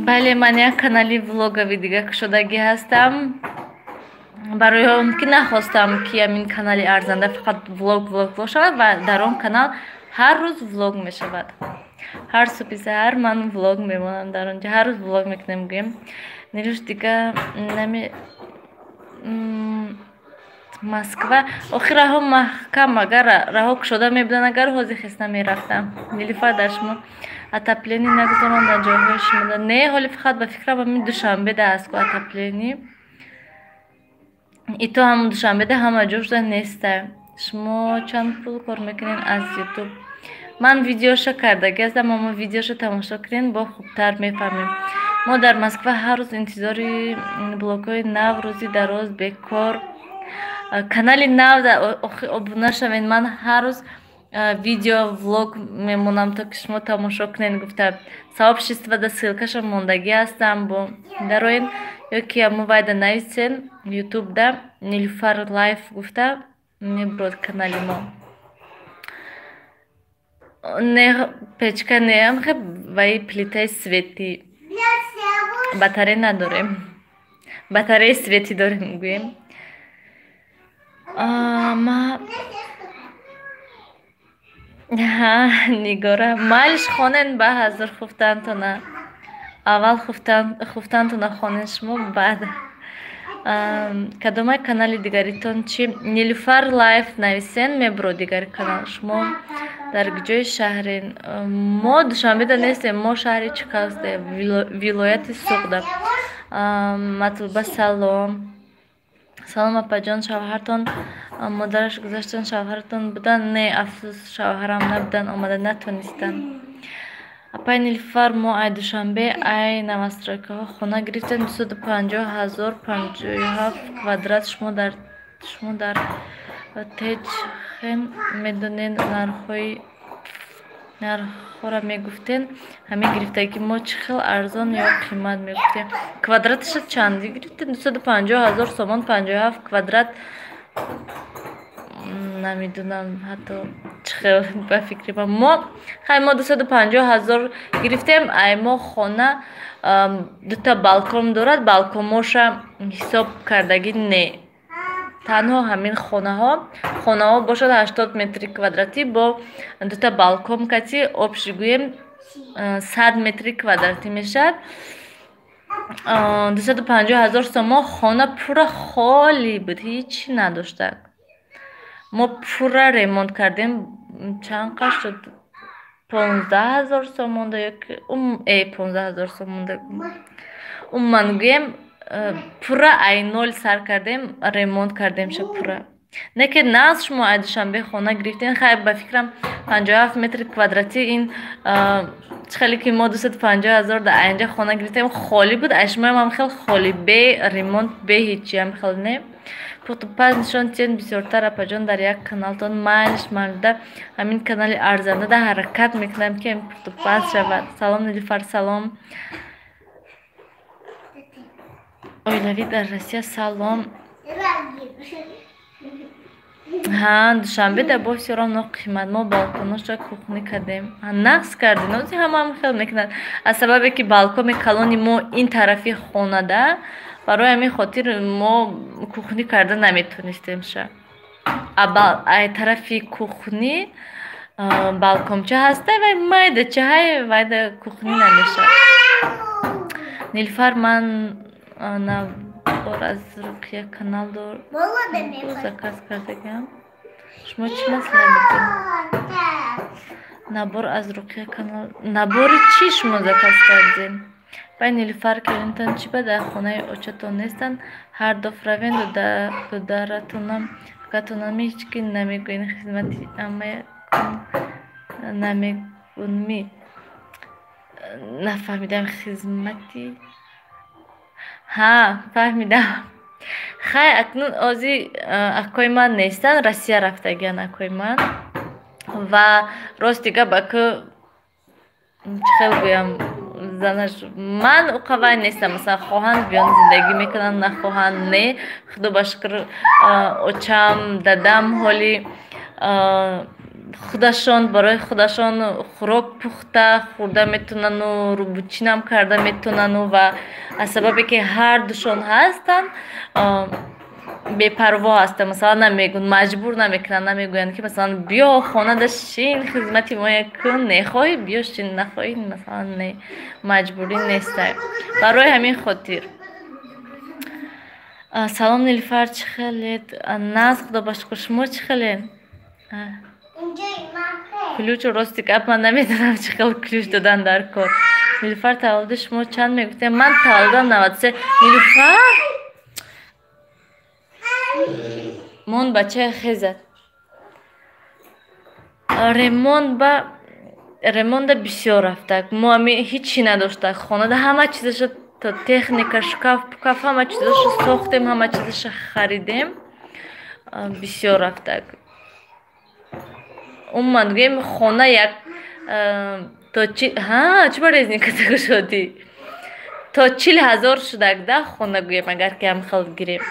[SPEAKER 1] Бале, ман як канали влогови дига кушодагӣ ҳастам. Барои он ки нахостам, ки ҳамин канали арзанда фақат влог, влог, влог шавад ва дар он канал ҳар рӯз влог мешавад. Ҳар субҳи саҳар ман влог мемонам дар он ҷо, ҳар рӯз влог мекунем гӯем. Нилюш, дига нами Москва охир раҳо маҳкам, агар раҳо кушода мебуданд, агар ҳозир хес намерафтам. Нилюфар, дар шумо отопление нагузоранд дар ҷойҳои шумо? Не, ҳоли фақат ба фикрам ҳамин Душанбеда аст ку отопление. Ито ҳам Душанбеда ҳама ҷо шуда неста. Шумо чанд пул кор мекунед аз Ютуб? Ман видеоша кардагӣ ҳастам, аммо видеоша тамошо кунед, бо хубтар мефаҳмем. Мо дар Москва ҳар рӯз интизори блогҳои нав, рӯзи дароз бекор. Канали нав обуна шавед, ман ҳар рӯз видео влог мемонам, то ки шумо тамошо кунед гуфта. Сообществода ссылкаша мондагӣ ҳастам, бо дароен ё ки ҳамо вайда нависен Ютубда Нилюфар Лайф гуфта, мебурод канали мо. Не, печка не, амхе ваи плитаи светӣ. Батарея надорем. Батареяи светӣ дорем гӯем. Ма ҳа, Нигора, майлиш, хонен ба ҳазур хуфтантона. Аввал хуфтантона хонед шумо, баъд кадомай канали дигаритон чи? Нилуфар Лайф нависен, мебро дигари канал. Шумо дар куҷои шаҳрен? Мо Душанбеда нестем, мо шаҳри Чикасде, вилояти Суғда. Матлуба, салом. Салом, апаҷон, шавҳартон модараш гузаштан, шавҳаратон будан? Не, афсӯс, шавҳарам набудан, омада натонистанд. Апай Нилуфар, мо ай Душанбе, ай новостройкаҳо хона гирифтем, 250 000, 57 квадрат. Шумо дар Течхен медонед, нархҳоро мегуфтен, ҳамин гирифтагӣ мо чӣ хел арзон ё қимат мегуфтем. Квадраташа чандӣ гирифтем? 250 000 сомон, 57 квадрат. Намедонам ҳатто чӣ хел, ба фикри ман. Мо хай, мо 250 000 гирифтем. Ай мо хона дута балкон дорад, балконмоша ҳисоб кардагӣ не, танҳо ҳамин хонаҳо бошад, 80 метри квадратӣ бо дута балкон кати, общий гӯем, 100 метри квадратӣ мешавад. 250 000 сомон. Хона пурра холӣ буд, ҳичи надошта. Мо пурра ремонт кардем. Чанд қаш шуд? 15 000 сомонда ёки 15 000 сомонда. Умуман гӯем, пурра ай ноль сар кардем, ремонт кардемша пурра. Не ки нағз, шумо ай Душанбе хона гирифтем. Хай, ба фикрам, 57 метри квадратӣ ин чӣ хеле ки мо 250 000 дар айнҷа хона гирифтем, холӣ буд, ай шумоам хел холӣ, бе ремонт, бе ҳечиам хел не. Пухтупаз нишон тиҳед бисёртар, апаҷон, дар як каналтон. Майлиш, манда ҳамин канали арзандада ҳаракат мекунам, ки ҳамин пухтупаз шавад. Салом, Нилуфар, салом. Оилавӣ дар Россия, салом. Ҳа, Душанбеда бо всё равно қимат. Мо балконошро кухнӣ кардем. Нағз кардем, ози ҳамаам хел мекунад. Аз сабабе ки балкони калони мо ин тарафи хонада, барои ҳамин хотир мо кухнӣ карда наметонистемша. Ай тарафи кухнӣ балконча ҳаста, вай майдачаҳай, вайда кухнӣ намешавад. Нилуфар, ман набор аз Руқия канал дор заказ кардагиам, шумо чӣ маслиҳат медиҳед? Набор аз Руқия канал, набори чӣ шумо заказ кардем? Бай Нилуфар, келинтон чӣ ба дар хонаи очатон нестанд? Ҳар дафъ равен, додаратонам, акатонам, ҳеҷ ки намегӯен, хизмати амая намегӯнми? Нафаҳмидам, хизмати. Ҳа, фаҳмидам. Хай, акнун ози акои ман нестанд, Россия рафтагиан акои ман. Ва рости гап, аку чӣ хел гӯям, занаш ман уқавай нестам. Масалан, хоҳанд, биён зиндагӣ мекунанд, нахоҳанд, не. Худо ба шукр, очам, дадам ҳоли худашон барои худашон хӯрок пухта хӯрда метавонану рӯбучинам карда метавонану ва аз сабабе ки ҳардушон ҳастанд, бепарво ҳастанд. Масалан, намегӯянд, маҷбур намекунанд, намегӯянд, ки масалан, биё хонада шин, хизмати моя кун. Нехоҳӣ, биё шин, нахоҳӣ, масалан, не, маҷбурӣ нестай. Барои ҳамин хотир. Салом, Нилуфар, чӣ хелед? Нағз, худо ба шукр, шумо чӣ хелед? Ключ, рости гап, ман намедонам, чӣ хел ключ додан дар кор. Нилуфар, таваллуди шумо чанд мегуфтем? Ман таваллудам 93. Нилуфар, мон бачаи хезад. Ремонт ба ремонта бисёр рафтак. Мо ами ҳичи надоштак хонада, ҳама чизаша, то техника, шкаф пукаф, ҳама чизаша сохтем, ҳама чизаша харидем, бисёр рафтак. Умуман гӯем, хона як то чи ҳа, чӣ ба резинката кушодӣ? То 40 000 шудак да хона, гӯем, агар ки ҳам хел гирем.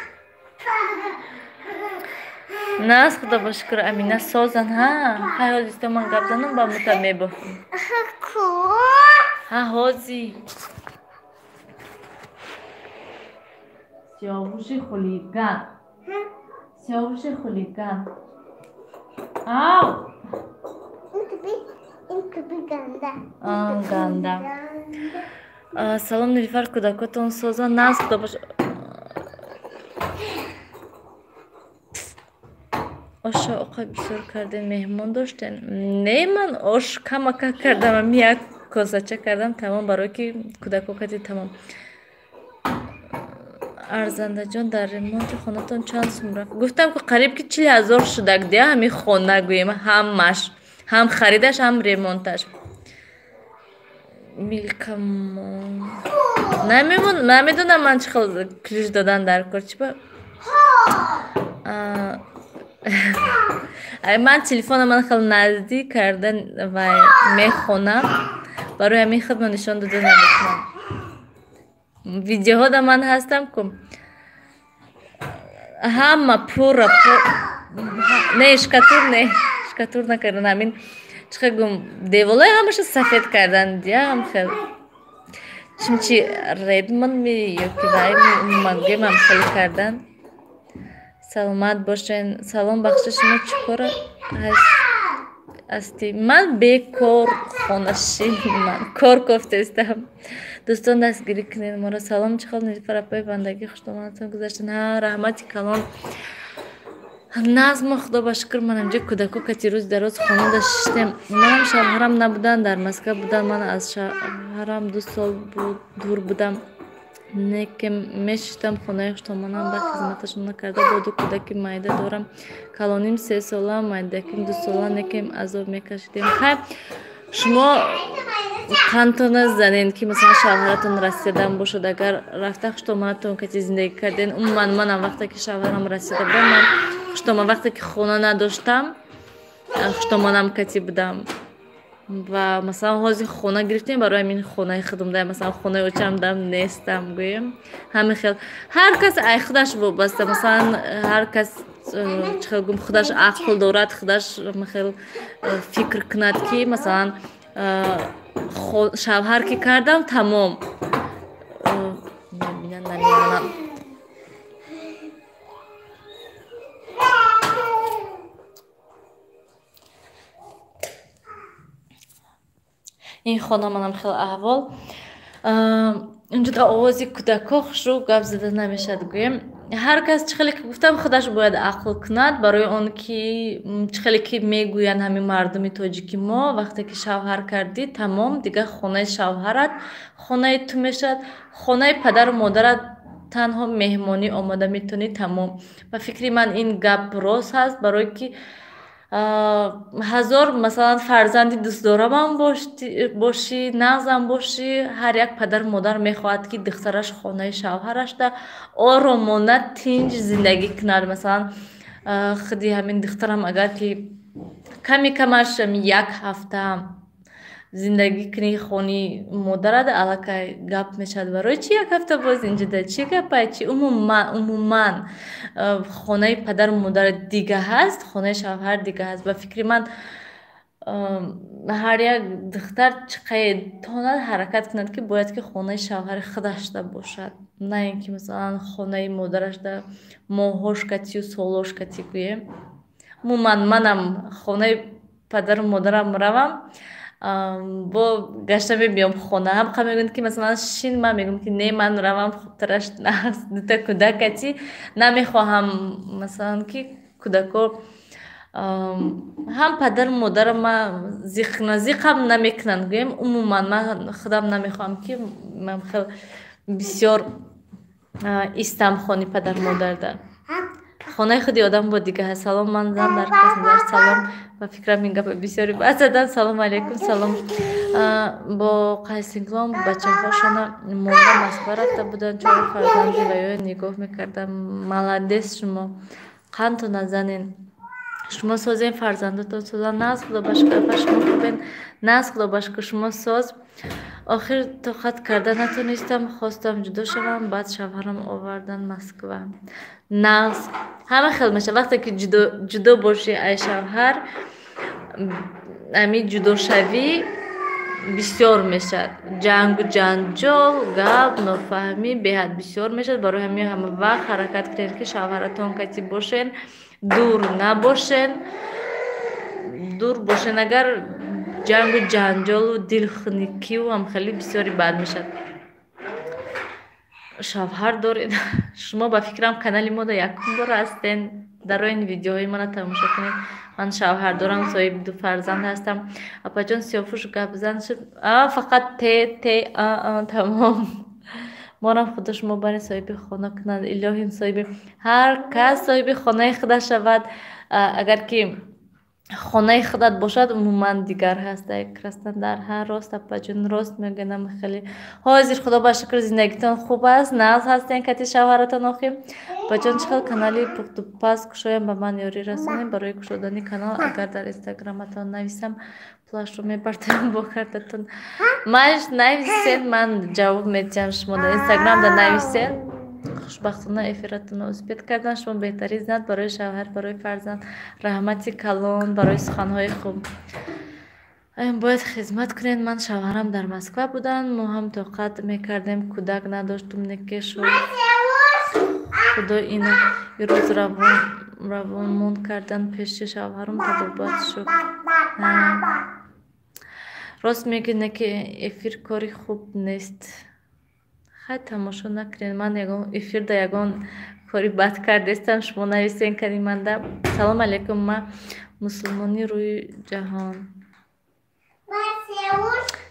[SPEAKER 1] Нағз, худо ба шукр. Амина, созан? Ҳа, хай, ҳози то ман гап занам, ба мута мебофам. Ҳа, ҳози. Сиёвуши хулиган, сиёвуши хулиган, ав. Ганда. Салом, Нилуфар, кӯдакотон созан? Нағз, худо бош. Оша оқа бисёр кардем, меҳмон доштен? Не, ман ош камака кардам, ами як косача кардам, тамом, барое ки кӯдако кади тамом. Арзандаҷон, дар ремонти хонатон чанд сум рафт? Гуфтам, ки қариб ки 40 000 шудак дия ҳамин хона, гӯем, ҳамаш, ҳам харидаш, ҳам ремонташ. Милкамон намедонам ман чӣ хел ключ додан дар кор, чи ба ман телефона ман хел наздик карда ва мехонам, барои ҳамин худро нишон дода наметавонам. Видеоҳода ман ҳастам ку, ҳама пурра. Не, шкатур не, шкатур накардан, ҳамин чӣ хел гум, деволаи ҳамаша сафед кардан диям, хел чимчи редмон ми ёки вай ми, умуман гӯем, ҳам хел кардан. Саломат бошен. Салом, бахши, шумо чӣ кора ҳастӣ? Ман бекор хонашин, ман кор кофтаистам. Дӯстон, дастгирӣ кунед моро. Салом, чӣ хел, Нилуфар апаи бандагӣ, хуштомадатон гузаштен? Ҳа, раҳмати калон, назмо, худо ба шукр. Ман инҷа кӯдако кати рӯзи дароз хонада шиштем. Манам шавҳарам набуданд, дар Москва буданд. Ман аз шавҳарам 2 сол дур будам, не ки мешиштам хонаи хуштомонам ба хизматашон накарда. Бо ду кӯдаки майда дорам, калоним 3 сола, майдаким 2 сола, не ки азоб мекашидем. Хай, шумо қандтона занен, ки масалан шавҳаратон Россиядан бошад, агар рафта хуштомонатон кати зиндагӣ карден. Умуман, манам вақте ки шавҳарам Россияда будам, ман хуштомон, вақте ки хона надоштам, хуштомонам кати будам. Ва масалан ҳозир хона гирифтем, барои ҳамин хонаи худам да, масалан хонаи очам дам нестам, гӯем. Ҳамин хел ҳар кас ай худаш вобаста. Масалан, ҳар кас, чӣ хел гум, худаш ақл дорад, худаш хел фикр кунад, ки масалан шавҳар ки кардам, тамом, мебинам, намемонам. Ин хона манам хел аҳвол. Инҷо овози кӯдакҳо хушрӯ, гап зада намешавад, гӯем. Ҳар кас, чӣ хеле ки гуфтам, худаш бояд ақл кунад, барои он ки чӣ хеле ки мегӯянд ҳамин мардуми тоҷики мо: вақте ки шавҳар кардӣ, тамом, дигар хонаи шавҳарат хонаи ту мешавад, хонаи падару модарат танҳо меҳмонӣ омода метавонӣ, тамом. Ба фикри ман, ин гап рост ҳаст, барое ки ҳазор, масалан, фарзанди дӯстдорамам бошӣ, нағзам бошӣ, ҳар як падару модар мехоҳад, ки духтараш хонаи шавҳарашда оромона, тинҷ зиндагӣ кунад. Масалан, худи ҳамин духтарам агар ки ками камаш як ҳафта зиндагӣ кунӣ хони модарат, аллакай гап мешавад: барои чи як ҳафта боз инҷода, чӣ гапай, чи? Умуман, хонаи падару модар дига ҳаст, хонаи шавҳар дига ҳаст. Ба фикри ман, ҳар як духтар чӣ тонад ҳаракат кунад, ки бояд ки хонаи шавҳари худашда бошад, на ин ки масалан хонаи модарашда моҳҳош катию солҳош кати, гӯем. Умуман, манам хонаи падару модарам равам, бо гашта мебиём хона. Ҳамқа мегӯянд, ки масалан шин, ман мегӯям, ки не, ман равам хубтараш. Дута кӯдакати намехоҳам, масалан, ки кӯдако ҳам падару модарам зиқ кунанд, зиқам намекунанд, гӯем. Умуман, ман худам намехоҳам, ки ман хел бисёр истам хони падару модарда. Хонаи худи одам бо дига ҳаст. Салом, ман зан дар Краснодар. Салом, ба фикрам, ин гапа бисёре баъд задан. Салом алейкум, салом. Бо қайсинглом бачаҳошона монда Москва рафта буданд, чор фарзанди ваёя нигоҳ мекардам. Молодец шумо, қандто назанен. Шумо созен, фарзандотон созан. Нағз, худо ба шукр, апа, шумо хубен? Нағз, худо ба шукр, шумо соз? Охир тоқат карда натонистам, хостам ҷудо шавам, баъд шавҳарам овардан Москва. Нағз, ҳама хел мешавад. Вақте ки ҷудо бошӣ ай шавҳар, ами ҷудошавӣ бисёр мешавад, ҷангу ҷанҷол, гап, нофаҳмӣ беҳад бисёр мешавад. Барои ҳамин ҳама вақт ҳаракат кунед, ки шавҳаратон кати бошен, дур набошен. Дур бошен агар, ҷангу ҷанҷолу дилхуникиву ҳам хеле бисёри бад мешавад. Шавҳар доред? Шумо ба фикрам канали мода якум бор ҳастен. Дарои ин видеоҳои мана тамошо кунед. Ман шавҳар дорам, соҳиби ду фарзанд ҳастам. Апаҷон, Сиёфуш гапзан шуд. А фақат те те а а тамом. Морам Худо шумо бари соҳиби хона кунад. Илоҳим, соҳиби ҳар кас соҳиби хонаи худаш шавад. Агар ки хонаи худат бошад, умуман дигар ҳаст. Краснодар. Ҳа, рост, апаҷон, рост мегӯям. Хеле ҳозир, Худо ба шукр, зиндагитон хуб аст, нағз ҳастен кати шавҳаратон. Охир, апаҷон, чӣ хел канали пухтупаз кушоям? Ба ман ёрӣ расонем барои кушодани канал. Агар дар инстаграматон нависам, пулашро мебартоям бо картатон. Маш нависен, ман ҷавоб медиҳам шумо. Дар инстаграмда нависен. Хушбахтона эфиратонро успеть кардан. Шумо беҳтарин знат барои шавҳар, барои фарзанд. Раҳмати калон барои суханҳои хуб. Бояд хизмат кунед. Ман шавҳарам дар Москва буданд, мо ҳам тоқат мекардем, кӯдак надоштум, неке шуд. Худо ина ирӯз равонмон кардан пеши шавҳарам, табобат шуд. Рост мегӯед, неке эфир кори хуб нест. Хай, тамошо накунед. Ман ягон эфирда ягон кори бад кардестам, шумо нависен калиманда. Салом алейкум, ма мусулмони рӯи ҷаҳон.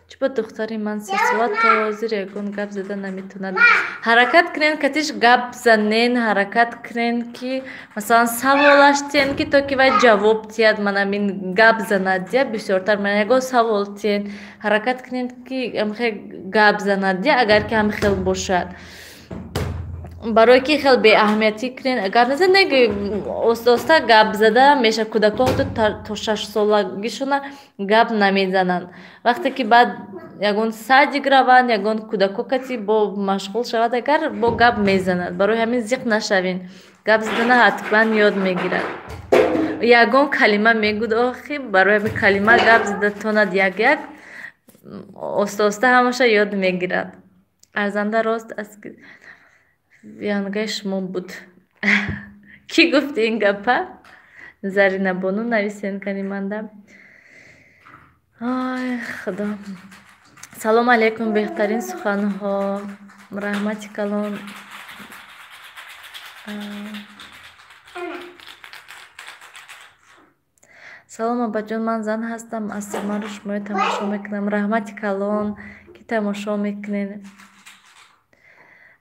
[SPEAKER 1] Чӣ ба духтари ман 3 сола то ҳозир ягон гап зада наметавонад? Ҳаракат кунен, катиш гап занен, ҳаракат кунен, ки масалан саволаш тиҳен, ки то ки вай ҷавоб тиҳад. Манамин гап занад дия бисёртар, ман ягон савол тиҳен, ҳаракат кунен, ки ҳамхел гап занад дия. Агар ки ҳамхел бошад, барое ки хел беаҳамиятӣ кунен, гап назан, неги оста оста гап зада меша. Кӯдакҳо то 6 солагишона гап намезананд. Вақте ки баъд ягон садик раванд, ягон кӯдако каси бо машғул шавад, агар бо гап мезанад. Барои ҳамин зиқ нашавен, гап задана ҳатман ёд мегирад. Ягон калима мегӯд, охи барои ҳамин калима гап зада тонад, як як оста оста ҳамаша ёд мегирад. Арзанда рост аст, янгаи шумо буд. Кӣ гуфт ин гапа? Заринабону, нависен калиманда. Ой, Худо. Салом алейкум, беҳтарин суханҳо, раҳмати калон. Салом, абаҷон, ман зан ҳастам, аз Самару шуморо тамошо мекунам. Раҳмати калон, ки тамошо мекунед.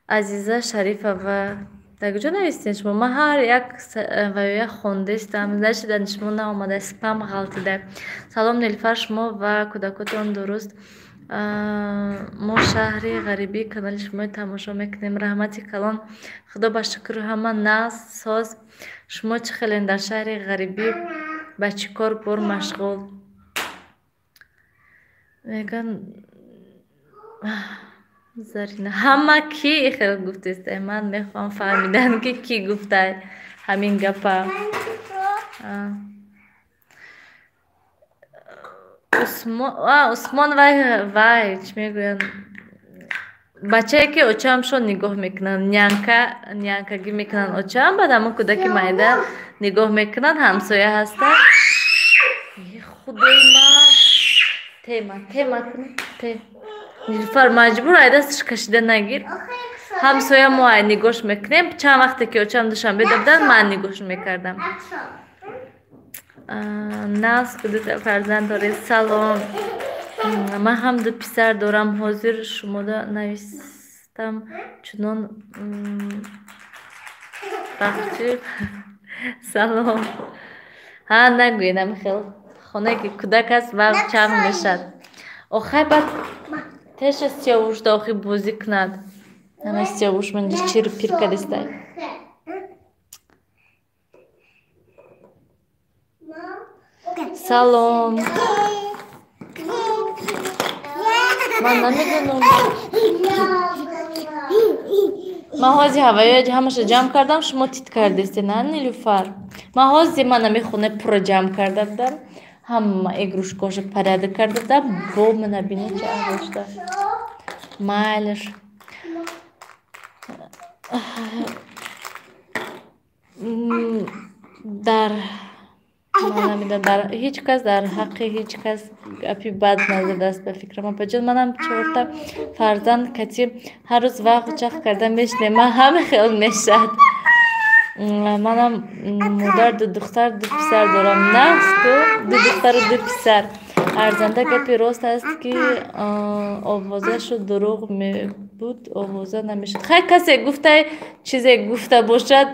[SPEAKER 1] Азиза Шарифова, дар куҷо навистед шумо? Ман ҳар як ваёя хондестам, нашидан шумо наомада, спам ғалтида. Салом, Нилфар, шумо ва кӯдакотон дуруст? Мо шаҳри ғарибӣ канали шуморо тамошо мекунем. Раҳмати калон, Худо ба шукр, ҳама нағз, соз. Шумо чӣ хелен дар шаҳри ғарибӣ, ба чӣ кор бор машғул? Мегӯянд, Зарина, ҳама кӣ хел гуфтеста? Ман мехоҳам фаҳмидан, ки кӣ гуфта ҳамин гапа. Усмон, вай вай чӣ мегӯянд, бачае ки очаамшон нигоҳ мекунанд, нянька, нянькагӣ мекунанд очаам, баъд ҳамон кӯдаки майда нигоҳ мекунанд, ҳамсоя ҳастанд. Худои ман, тема тема кун те. Нилуфар, маҷбур ай дасташ кашида нагир. Ҳамсоя мо ай нигоҳш мекунем. Чанд вақте ки очаам Душанбе буданд, ман нигоҳш мекардам. Нағз, дута фарзанд доред? Салом, ман ҳам ду писар дорам. Ҳозир шумода навистам, чунон бахчи. Салом. Ҳа, нагӯед ҳамихел, хонае ки кӯдак аст ва чанг мешад. Охай, баъд теша Сиёвушда охи бозӣ кунад. Ана Сиёвуш манҷа чир пир кардистай. Салом, ман намедонам. Ман ҳозир ҳаваё ҳамаша ҷамъ кардам, шумо тит кардестед, на, Нилюфар? Ман ҳозир ман ами хона пурра ҷамъ карда будам, ҳама игрушкаҳоша порядок карда будам, бо мана бинед, чӣ аҳвол шуда. Майлаш. Дар Ман намедонам, ҳеҷ кас дар ҳаққи ҳеҷ кас гапи бад назадааст ба фикрам. Апаҷон, манам чорта фарзанд кати ҳар рӯз вақт чах карда мешинем. Ман ҳама хел мешад. Манам модар ду духтар ду писар дорам. Нағз ку ду духтару ду писар. Арзанда гапи рост аст, ки овозашу дурӯғ мебуд, овоза намешуд. Хай, касе гуфта чизе гуфта бошад,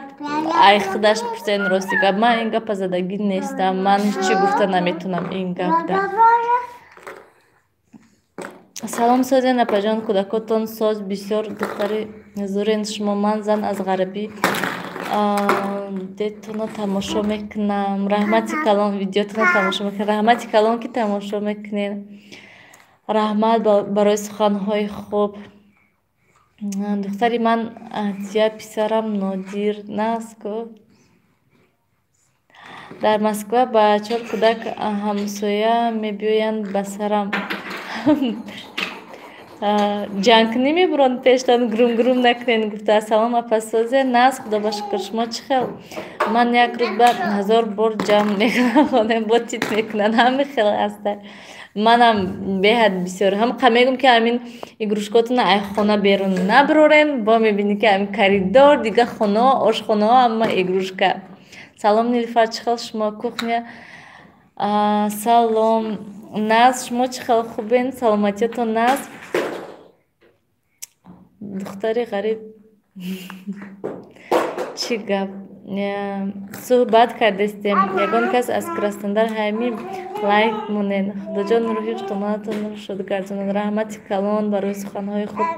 [SPEAKER 1] ай худаш пурсен рости гап. Ман ин гапа задагӣ нестам, ман ҳечи гуфта наметунам ин гапда. Салом, созен апаҷон, кӯдакотон соз, бисёр духтари зурен шумо. Ман зан аз ғарбӣ детоно тамошо мекунам. Раҳмати калон, видеотонро тамошо мекунам. Раҳмати калон, ки тамошо мекунед. Раҳмат барои суханҳои хуб. Духтари ман Атия, писарам Нодир. Нағз ку. Дар Москва ба чор кӯдак ҳамсоя мебиёянд ба сарам. Ҷангкунӣ мебуранд пештан, грум грум накунед гуфта. Салом, апа, созе? Нағз, худо ба шукр. Шумо чӣ хел? Ман як рӯз ба 1000 бор ҷамъ мекунам, хона бо тит мекунанд. Ҳами хел аста. Манам беҳад бисёр. Ҳам қа мегӯм, ки ҳамин игрушкотона ай хона берун набарорен, бо мебинӣ, ки ҳамин коридор, дига хонаҳо, ошхонаҳо ҳама игрушка. Салом, Нилуфар, чӣ хел шумо? Кухня. Салом, нағз, шумо чӣ хел, хубен? Саломатиятон нағз? Духтари ғариб чӣ гап суҳбат кардестем? Ягон кас аз Краснодар ҳами лайк монед. Худоҷон рӯҳи хуштоманатонро шод гардонад. Раҳмати калон барои суханҳои хуб.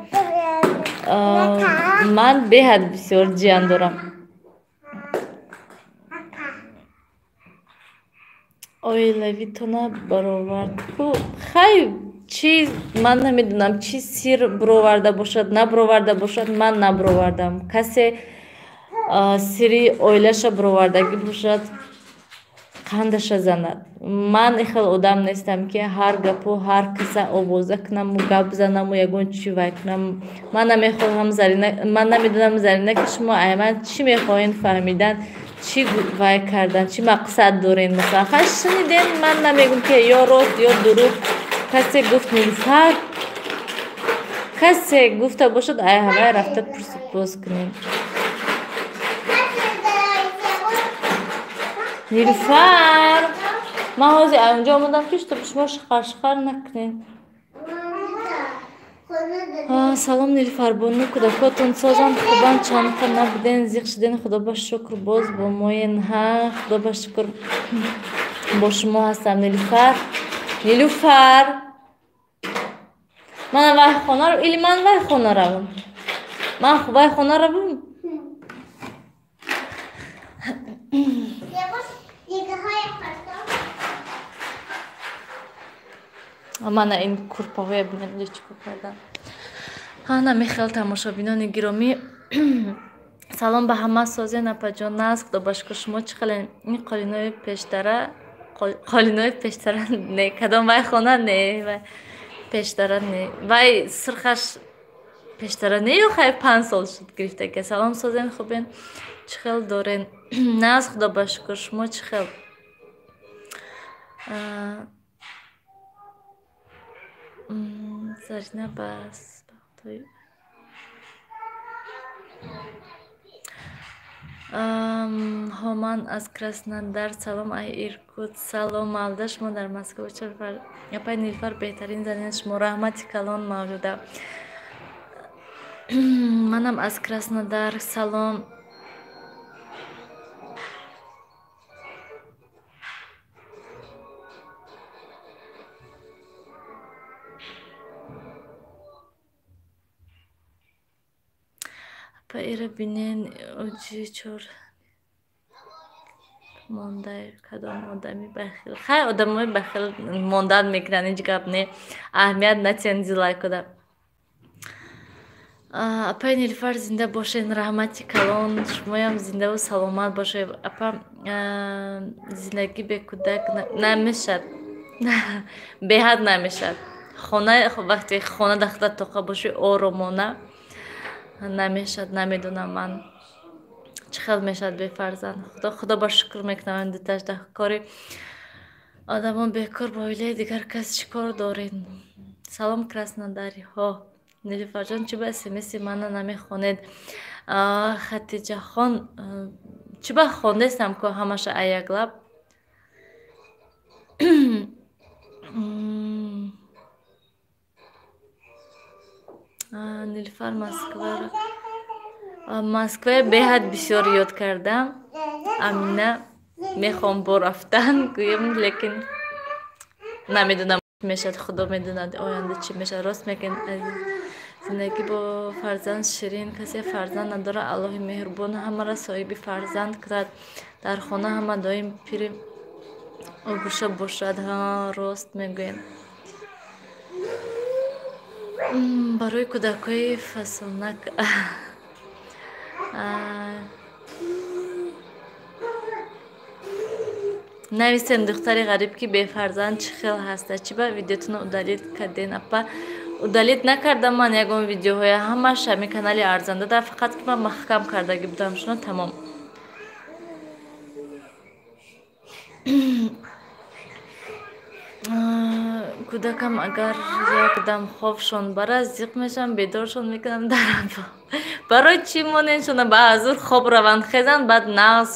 [SPEAKER 1] Ман беҳад бисёр ҷиян дорам. Оилавитона баровард ку? Хай, чи ман намедонам, чи сир бироварда бошад, набироварда бошад, ман набировардам. Касе сири оилаша бировардагӣ бошад, қандаша занад. Ман ихел одам нестам, ки ҳар гапу ҳар каса овоза кунаму гап занаму ягон чи вай кунам. Ман намехоҳам, Зарина, ман намедонам, Зарина, ки шумо ай ман чӣ мехоҳед фаҳмидан, чӣ вай кардан, чӣ мақсад дорен. Масалан, хай, шунидем, ман намегӯм, ки ё рост, ё дурӯғ. Касе гуфт, Нилуфар, касе гуфта бошад, ай ҳавай рафта пурсупос кунем. Нилуфар, ман ҳозир аз онҷо омадам, ки чтоб шумо шиқар-шиқар накунед. Салом, Нилуфарбону, кӯдакотон созанд, хубанд? Чандқа набуден, зиқ шуден. Худо ба шукр, боз бо моен. Ҳа, худо ба шукр, бо шумо ҳастам. Нилуфар, Нилуфар, ман вай хона или ман вай хона равам? Ман вай хона равам? Мана ин курпаҳоя бинед, инҷо чӣ кор кардан. Ана мехел, тамошобинони гиромӣ. Салом ба ҳама, созен апаҷон? Нағз, худо ба шукр. Шумо чӣ хелен? Ин қолинои пештара, қолинои пештара не, кадом вай хона не, вай пештара не, вай сирхаш пештара не, ё хай 5 сол шуд гирифтака. Салом, созен, хубен, чӣ хел дорен? Нағз, худо ба шукр. Шумо чӣ хел? Зарина бас бахтои ҳоман аз Краснодар. Салом, ай Иркут. Салом, Мавлуда, шумо дар Москва чор апай Нилуфар беҳтарин занин шумо. Раҳмати калон, Мавлуда. Манам аз Краснодар. Салом. Апа, ира бинен, оҷи чор монда, кадом одами бахил. Хай, одамои бахил мондан мекунанд, ҳеҷ гап не, аҳамият натиҳанд дизлайкода. Апаи Нилуфар, зинда бошед. Раҳмати калон, шумоям зиндаву саломат бошед. Апа, зиндагӣ бе кӯдак намешад, беҳад намешад. Хона вақте хона дахта тоқа бошӣ, оромона намешад. Намедонам, ман Чӣ хел мешавад бефарзанд? Худо ба шукр мекунам, дуташда кори одамон бекор, ба оилаи дигар кас чӣ кор доред? Салом, краснодариҳо. Нилуфарҷон, чӣ ба смси мана намехонед? Хатиҷахон, чӣ ба хондестам ко ҳамаша аяклаб. Нилуфар, Москваро, Москвая беҳад бисёр ёд кардам. Амина, мехоҳам бо рафтан гӯям, лекин намедонам мешавад, Худо медонад оянда чӣ мешавад. Рост мегӯед, азиз, зиндагӣ бо фарзанд ширин. Касе фарзанд надорад, Аллоҳи меҳрубон ҳамаро соҳиби фарзанд кунад. Дар хона ҳама доим пири оғӯша бошад. Ҳа, рост мегӯед. Барои кӯдакҳои фасонак. Нависем, духтари ғариб, ки бефарзанд чӣ хел ҳаста? Чӣ ба видеотонро удалить карден, апа? Удалить накардам ман ягон видеоҳоя, ҳамаш ҳамин канали арзанда да, фақат ки ман маҳкам кардагӣ будам шуно, тамом. Кӯдакам агар якдам хобшон барад, зиқ мешавам, бедоршон мекунам дарам. Барои чӣ моненшона ба ҳазур хоб раванд, хезанд, баъд нағз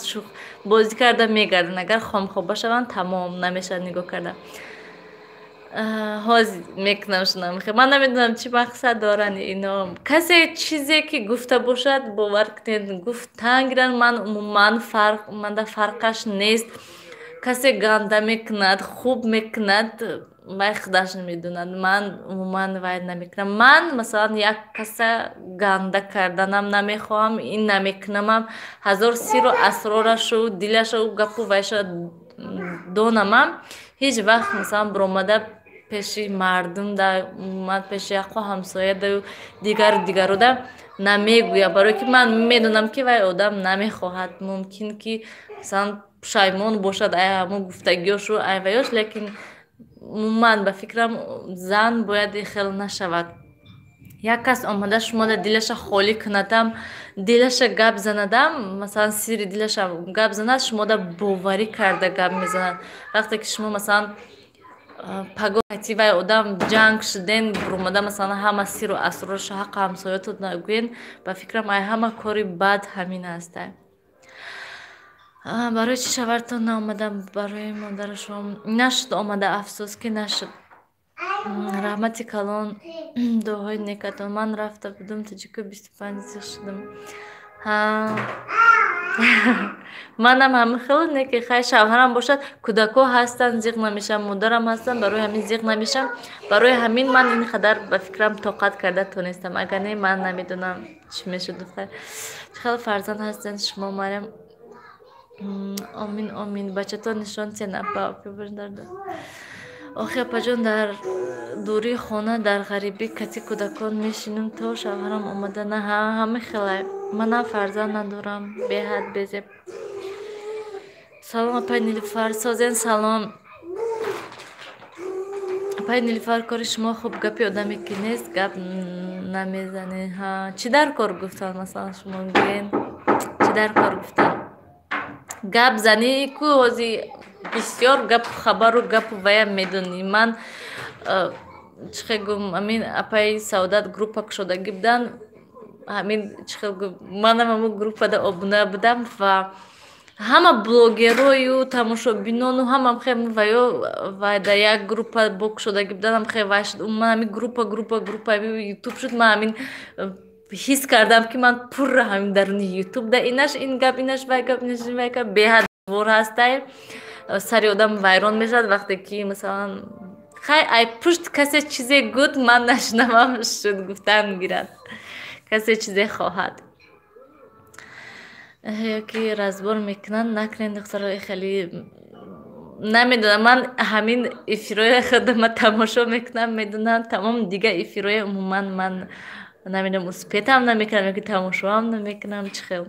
[SPEAKER 1] бозӣ карда мегарданд. Агар хомхоба шаванд, тамом, намешавад нигоҳ карда. Ҳозир мекунам шунам. Ман намедонам, чӣ мақсад доранд ино. Касе чизе ки гуфта бошад, бовар кунед, гуфтан гиранд, ман умуман фарқ, манда фарқаш нест. Касе ганда мекунад, хуб мекунад, вай худаш медонад. Ман умуман вай намекунам. Ман масалан як каса ганда карданам намехоҳам, ин намекунамам. Ҳазор сиру асрорашу дилашу гапу вайша донамам, ҳеҷ вақт масалан биромада пеши мардум да, умуман пеши яқо ҳамсоя да, дигару дигару да намегӯям, барое ки ман медонам, ки вай одам намехоҳад. Мумкин ки масалан пушаймон бошад ай ҳамон гуфтагиёшу ай ваёш, лекин умуман ба фикрам, зан бояд хел нашавад. Як кас омада шумода дилаша холӣ кунадам, дилаша гап занадам, масалан сири дилаша гап занад, шумода боварӣ карда гап мезанад. Вақте ки шумо масалан пагоҳ вай одам ҷанг шуден, бурумада масалан ҳама сиру асрорашо ҳаққу ҳамсоятон нагӯен, ба фикрам, ай ҳама кори бад ҳамин аста. Барои чӣ шавҳартон наомада? Барои модарашон нашуд омада, афсӯс, ки нашуд. Раҳмати калон, дуоҳои некатон. Ман рафта будум тоҷику, 25 зиқ шудам. Ҳа, манам ҳамин хел, не ки хай, шавҳарам бошад, кӯдакҳо ҳастанд, зиқ намешавам, модарам ҳастанд, барои ҳамин зиқ намешавам. Барои ҳамин ман ин қадар ба фикрам тоқат карда тонистам, агар не, ман намедонам, чӣ мешуд. Духтар, чӣ хел фарзанд ҳастед шумо, Марям? Омин, омин. Бачатон нишон тен, апа. Охи, апаҷон, дар дурии хона, дар ғарибӣ кати кӯдакон мешинам, то шавҳарам омада на. Ҳама хелай, манам фарзанд надорам, беҳад безеб. Салом, апай Нилуфар, созен. Салом, апай Нилуфар, кори шумо хуб, гапи одаме ки нест, гап намезанед. Ҳа, чӣ дар кор гуфтан, масалан шумо гӯен, чӣ дар кор гуфтан? Гап занӣ ку, ҳози бисёр гапу хабару гапу ваям медонӣ. Ман чӣ хел гум, ҳамин апаи Саодат группа кушодагӣ буданд, ҳамин чӣ хел гум, манам ҳамун группада обуна будам ва ҳама блогерою тамошобинону ҳамам хел ваё вай дар як группа бо кушодагӣ буданд, хел вай шуд. Умуман ҳамин группа, группа, группа ютуб шуд. Ман ҳамин ҳис кардам, ки ман пурра ҳамин даруни ютуб да инаш ин гап, инаш вай гап, инаш вай гап, беҳад вор ҳастай. Сари одам вайрон мешавад, вақте ки масалан хай, ай пушт касе чизе гуд, ман нашунавам, шуд, гуфтан гирад, касе чизе хоҳад ёки разбор мекунанд. Накунед, духтаро, хеле намедонам. Ман ҳамин эфирҳои худама тамошо мекунам, медонам, тамом. Дигар эфирҳои умуман ман намедонам, успеть ам намекунам ёки тамошоам намекунам, чӣ хел.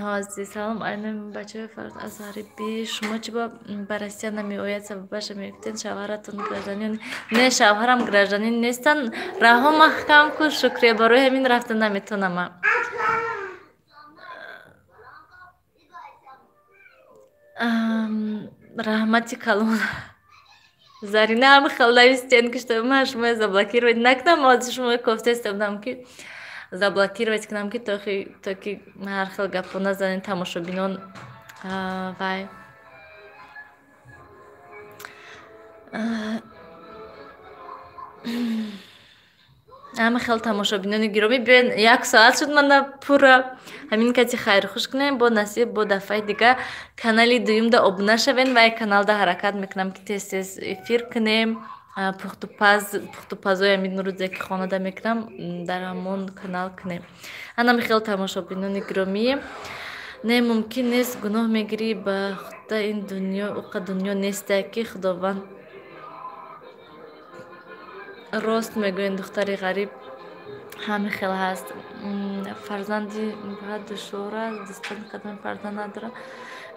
[SPEAKER 1] Ҳозир салом айнам бачаҳои Фаррух аз ғарибӣ. Шумо чӣ ба Россия намеояд? Сабабаша мегуфтед, шавҳаратон гражданин не, шавҳарам гражданин нестанд. Раҳо маҳкам ку, шукрия, барои ҳамин рафта наметавонам. Раҳмати калон. Зарина ҳам хел навистен, ки что ман шумоя заблокировать накунам, ҳозир шумоя кофтаистодам ки заблокировать кунам, ки то ки ҳар хел гапҳо назанед тамошобинон. Вай ҳама хел тамошобинони гиромӣ, биёен, як соат шуд, мана пурра ҳамин кати хайрхуш кунем. Бо насиб, бо дафъаи дига канали дуюмда обуна шавем ва каналда ҳаракат мекунам, ки тез тез эфир кунем. Пухтупаз, пухтупазои ҳамин рӯзе ки хонада мекунам, дар ҳамон канал кунем. Ана хел тамошобинони гиромӣ, не, мумкин нест, гуноҳ мегирӣ ба худда, ин дунё уқа дунё нестае ки Худованд. Рост мегӯен, духтари ғариб, ҳамин хел ҳаст. Фарзанди баъд душвор аст, дӯстон кадом фарзанд надорад,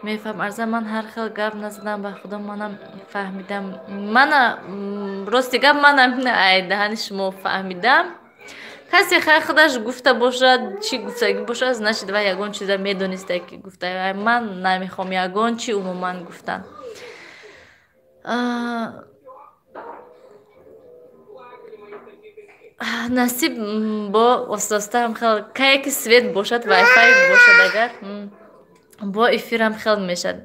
[SPEAKER 1] мефаҳм. Арза, ман ҳар хел гап назадам, ба худо, манам фаҳмидам. Мана рости гап, манам ай даҳани шумо фаҳмидам. Касе хай худаш гуфта бошад, чӣ гуфтагӣ бошад, значит вай ягон чиза медониста ки гуфта. Ман намехоҳам ягон чи умуман гуфтан. Насиб, бо оста-оста ҳам хел кае ки свет бошад, вайфай бошад, агар бо эфирам хел мешад.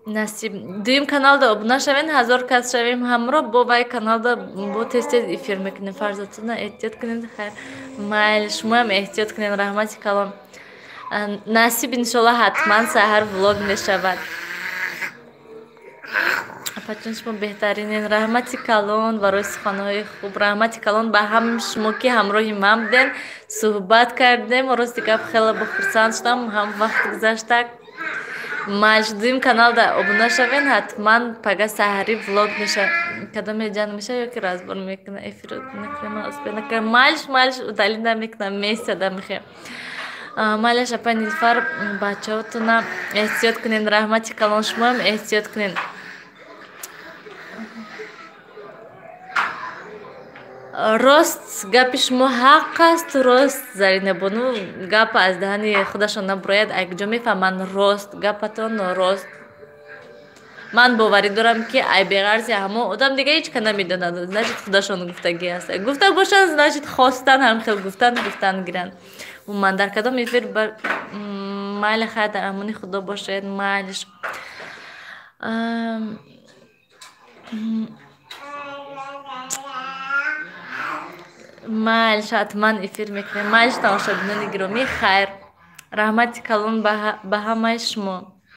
[SPEAKER 1] Насиб, дуюм каналда обуна шавем, 1000 кас шавем ҳамроҳ, бо вай каналда бо тез тез эфир мекунем. Фарзандтона эҳтиёт кунед. Хайр, майли, шумоям эҳтиёт кунед. Раҳмати калом. Насиб, иншолло, ҳатман саҳар влог мешавад. Апаҷон, шумо беҳтаринен. Раҳмати калон барои суханҳои хуб. Раҳмати калон ба ҳамаи шумо, ки ҳамроҳи ман будем, суҳбат кардем. Рости гап, хеле бохурсанд шудам, ҳам вақт гузаштак. Маҷ, дуюм каналда обуна шавен, ҳатман пага саҳарӣ влог меша. Кадоме ҷанг меша ё ки разбор мекуна, эфир накунам, успе накунам. Малш, малш, удалить намекунам, месяда мехоҳем. Майлаш, апай Нилфар, бачаҳотона эҳтиёт кунед. Раҳмати калон, шумоам эҳтиёт кунед. Рост, гапи шумо ҳақ аст, рост, Заринабону, гап аз даҳани худашон набурояд, айкуҷо мефаҳманд. Рост, гапатон рост. Ман боварӣ дорам, ки ай беғарзи ҳамон одам дига ҳеҷ ка намедонад, значит худашон гуфтагӣ аст. Гуфта бошанд, значит хостан ҳам хел гуфтан гиранд. Умуман дар кадом эфир. Майли, хайр, дар амони Худо бошед, майлиш. Майлиш, ҳатман эфир мекунем. Майлиш, тамошобинони гиромӣ, хайр, раҳмати калон ба ҳамаи шумо.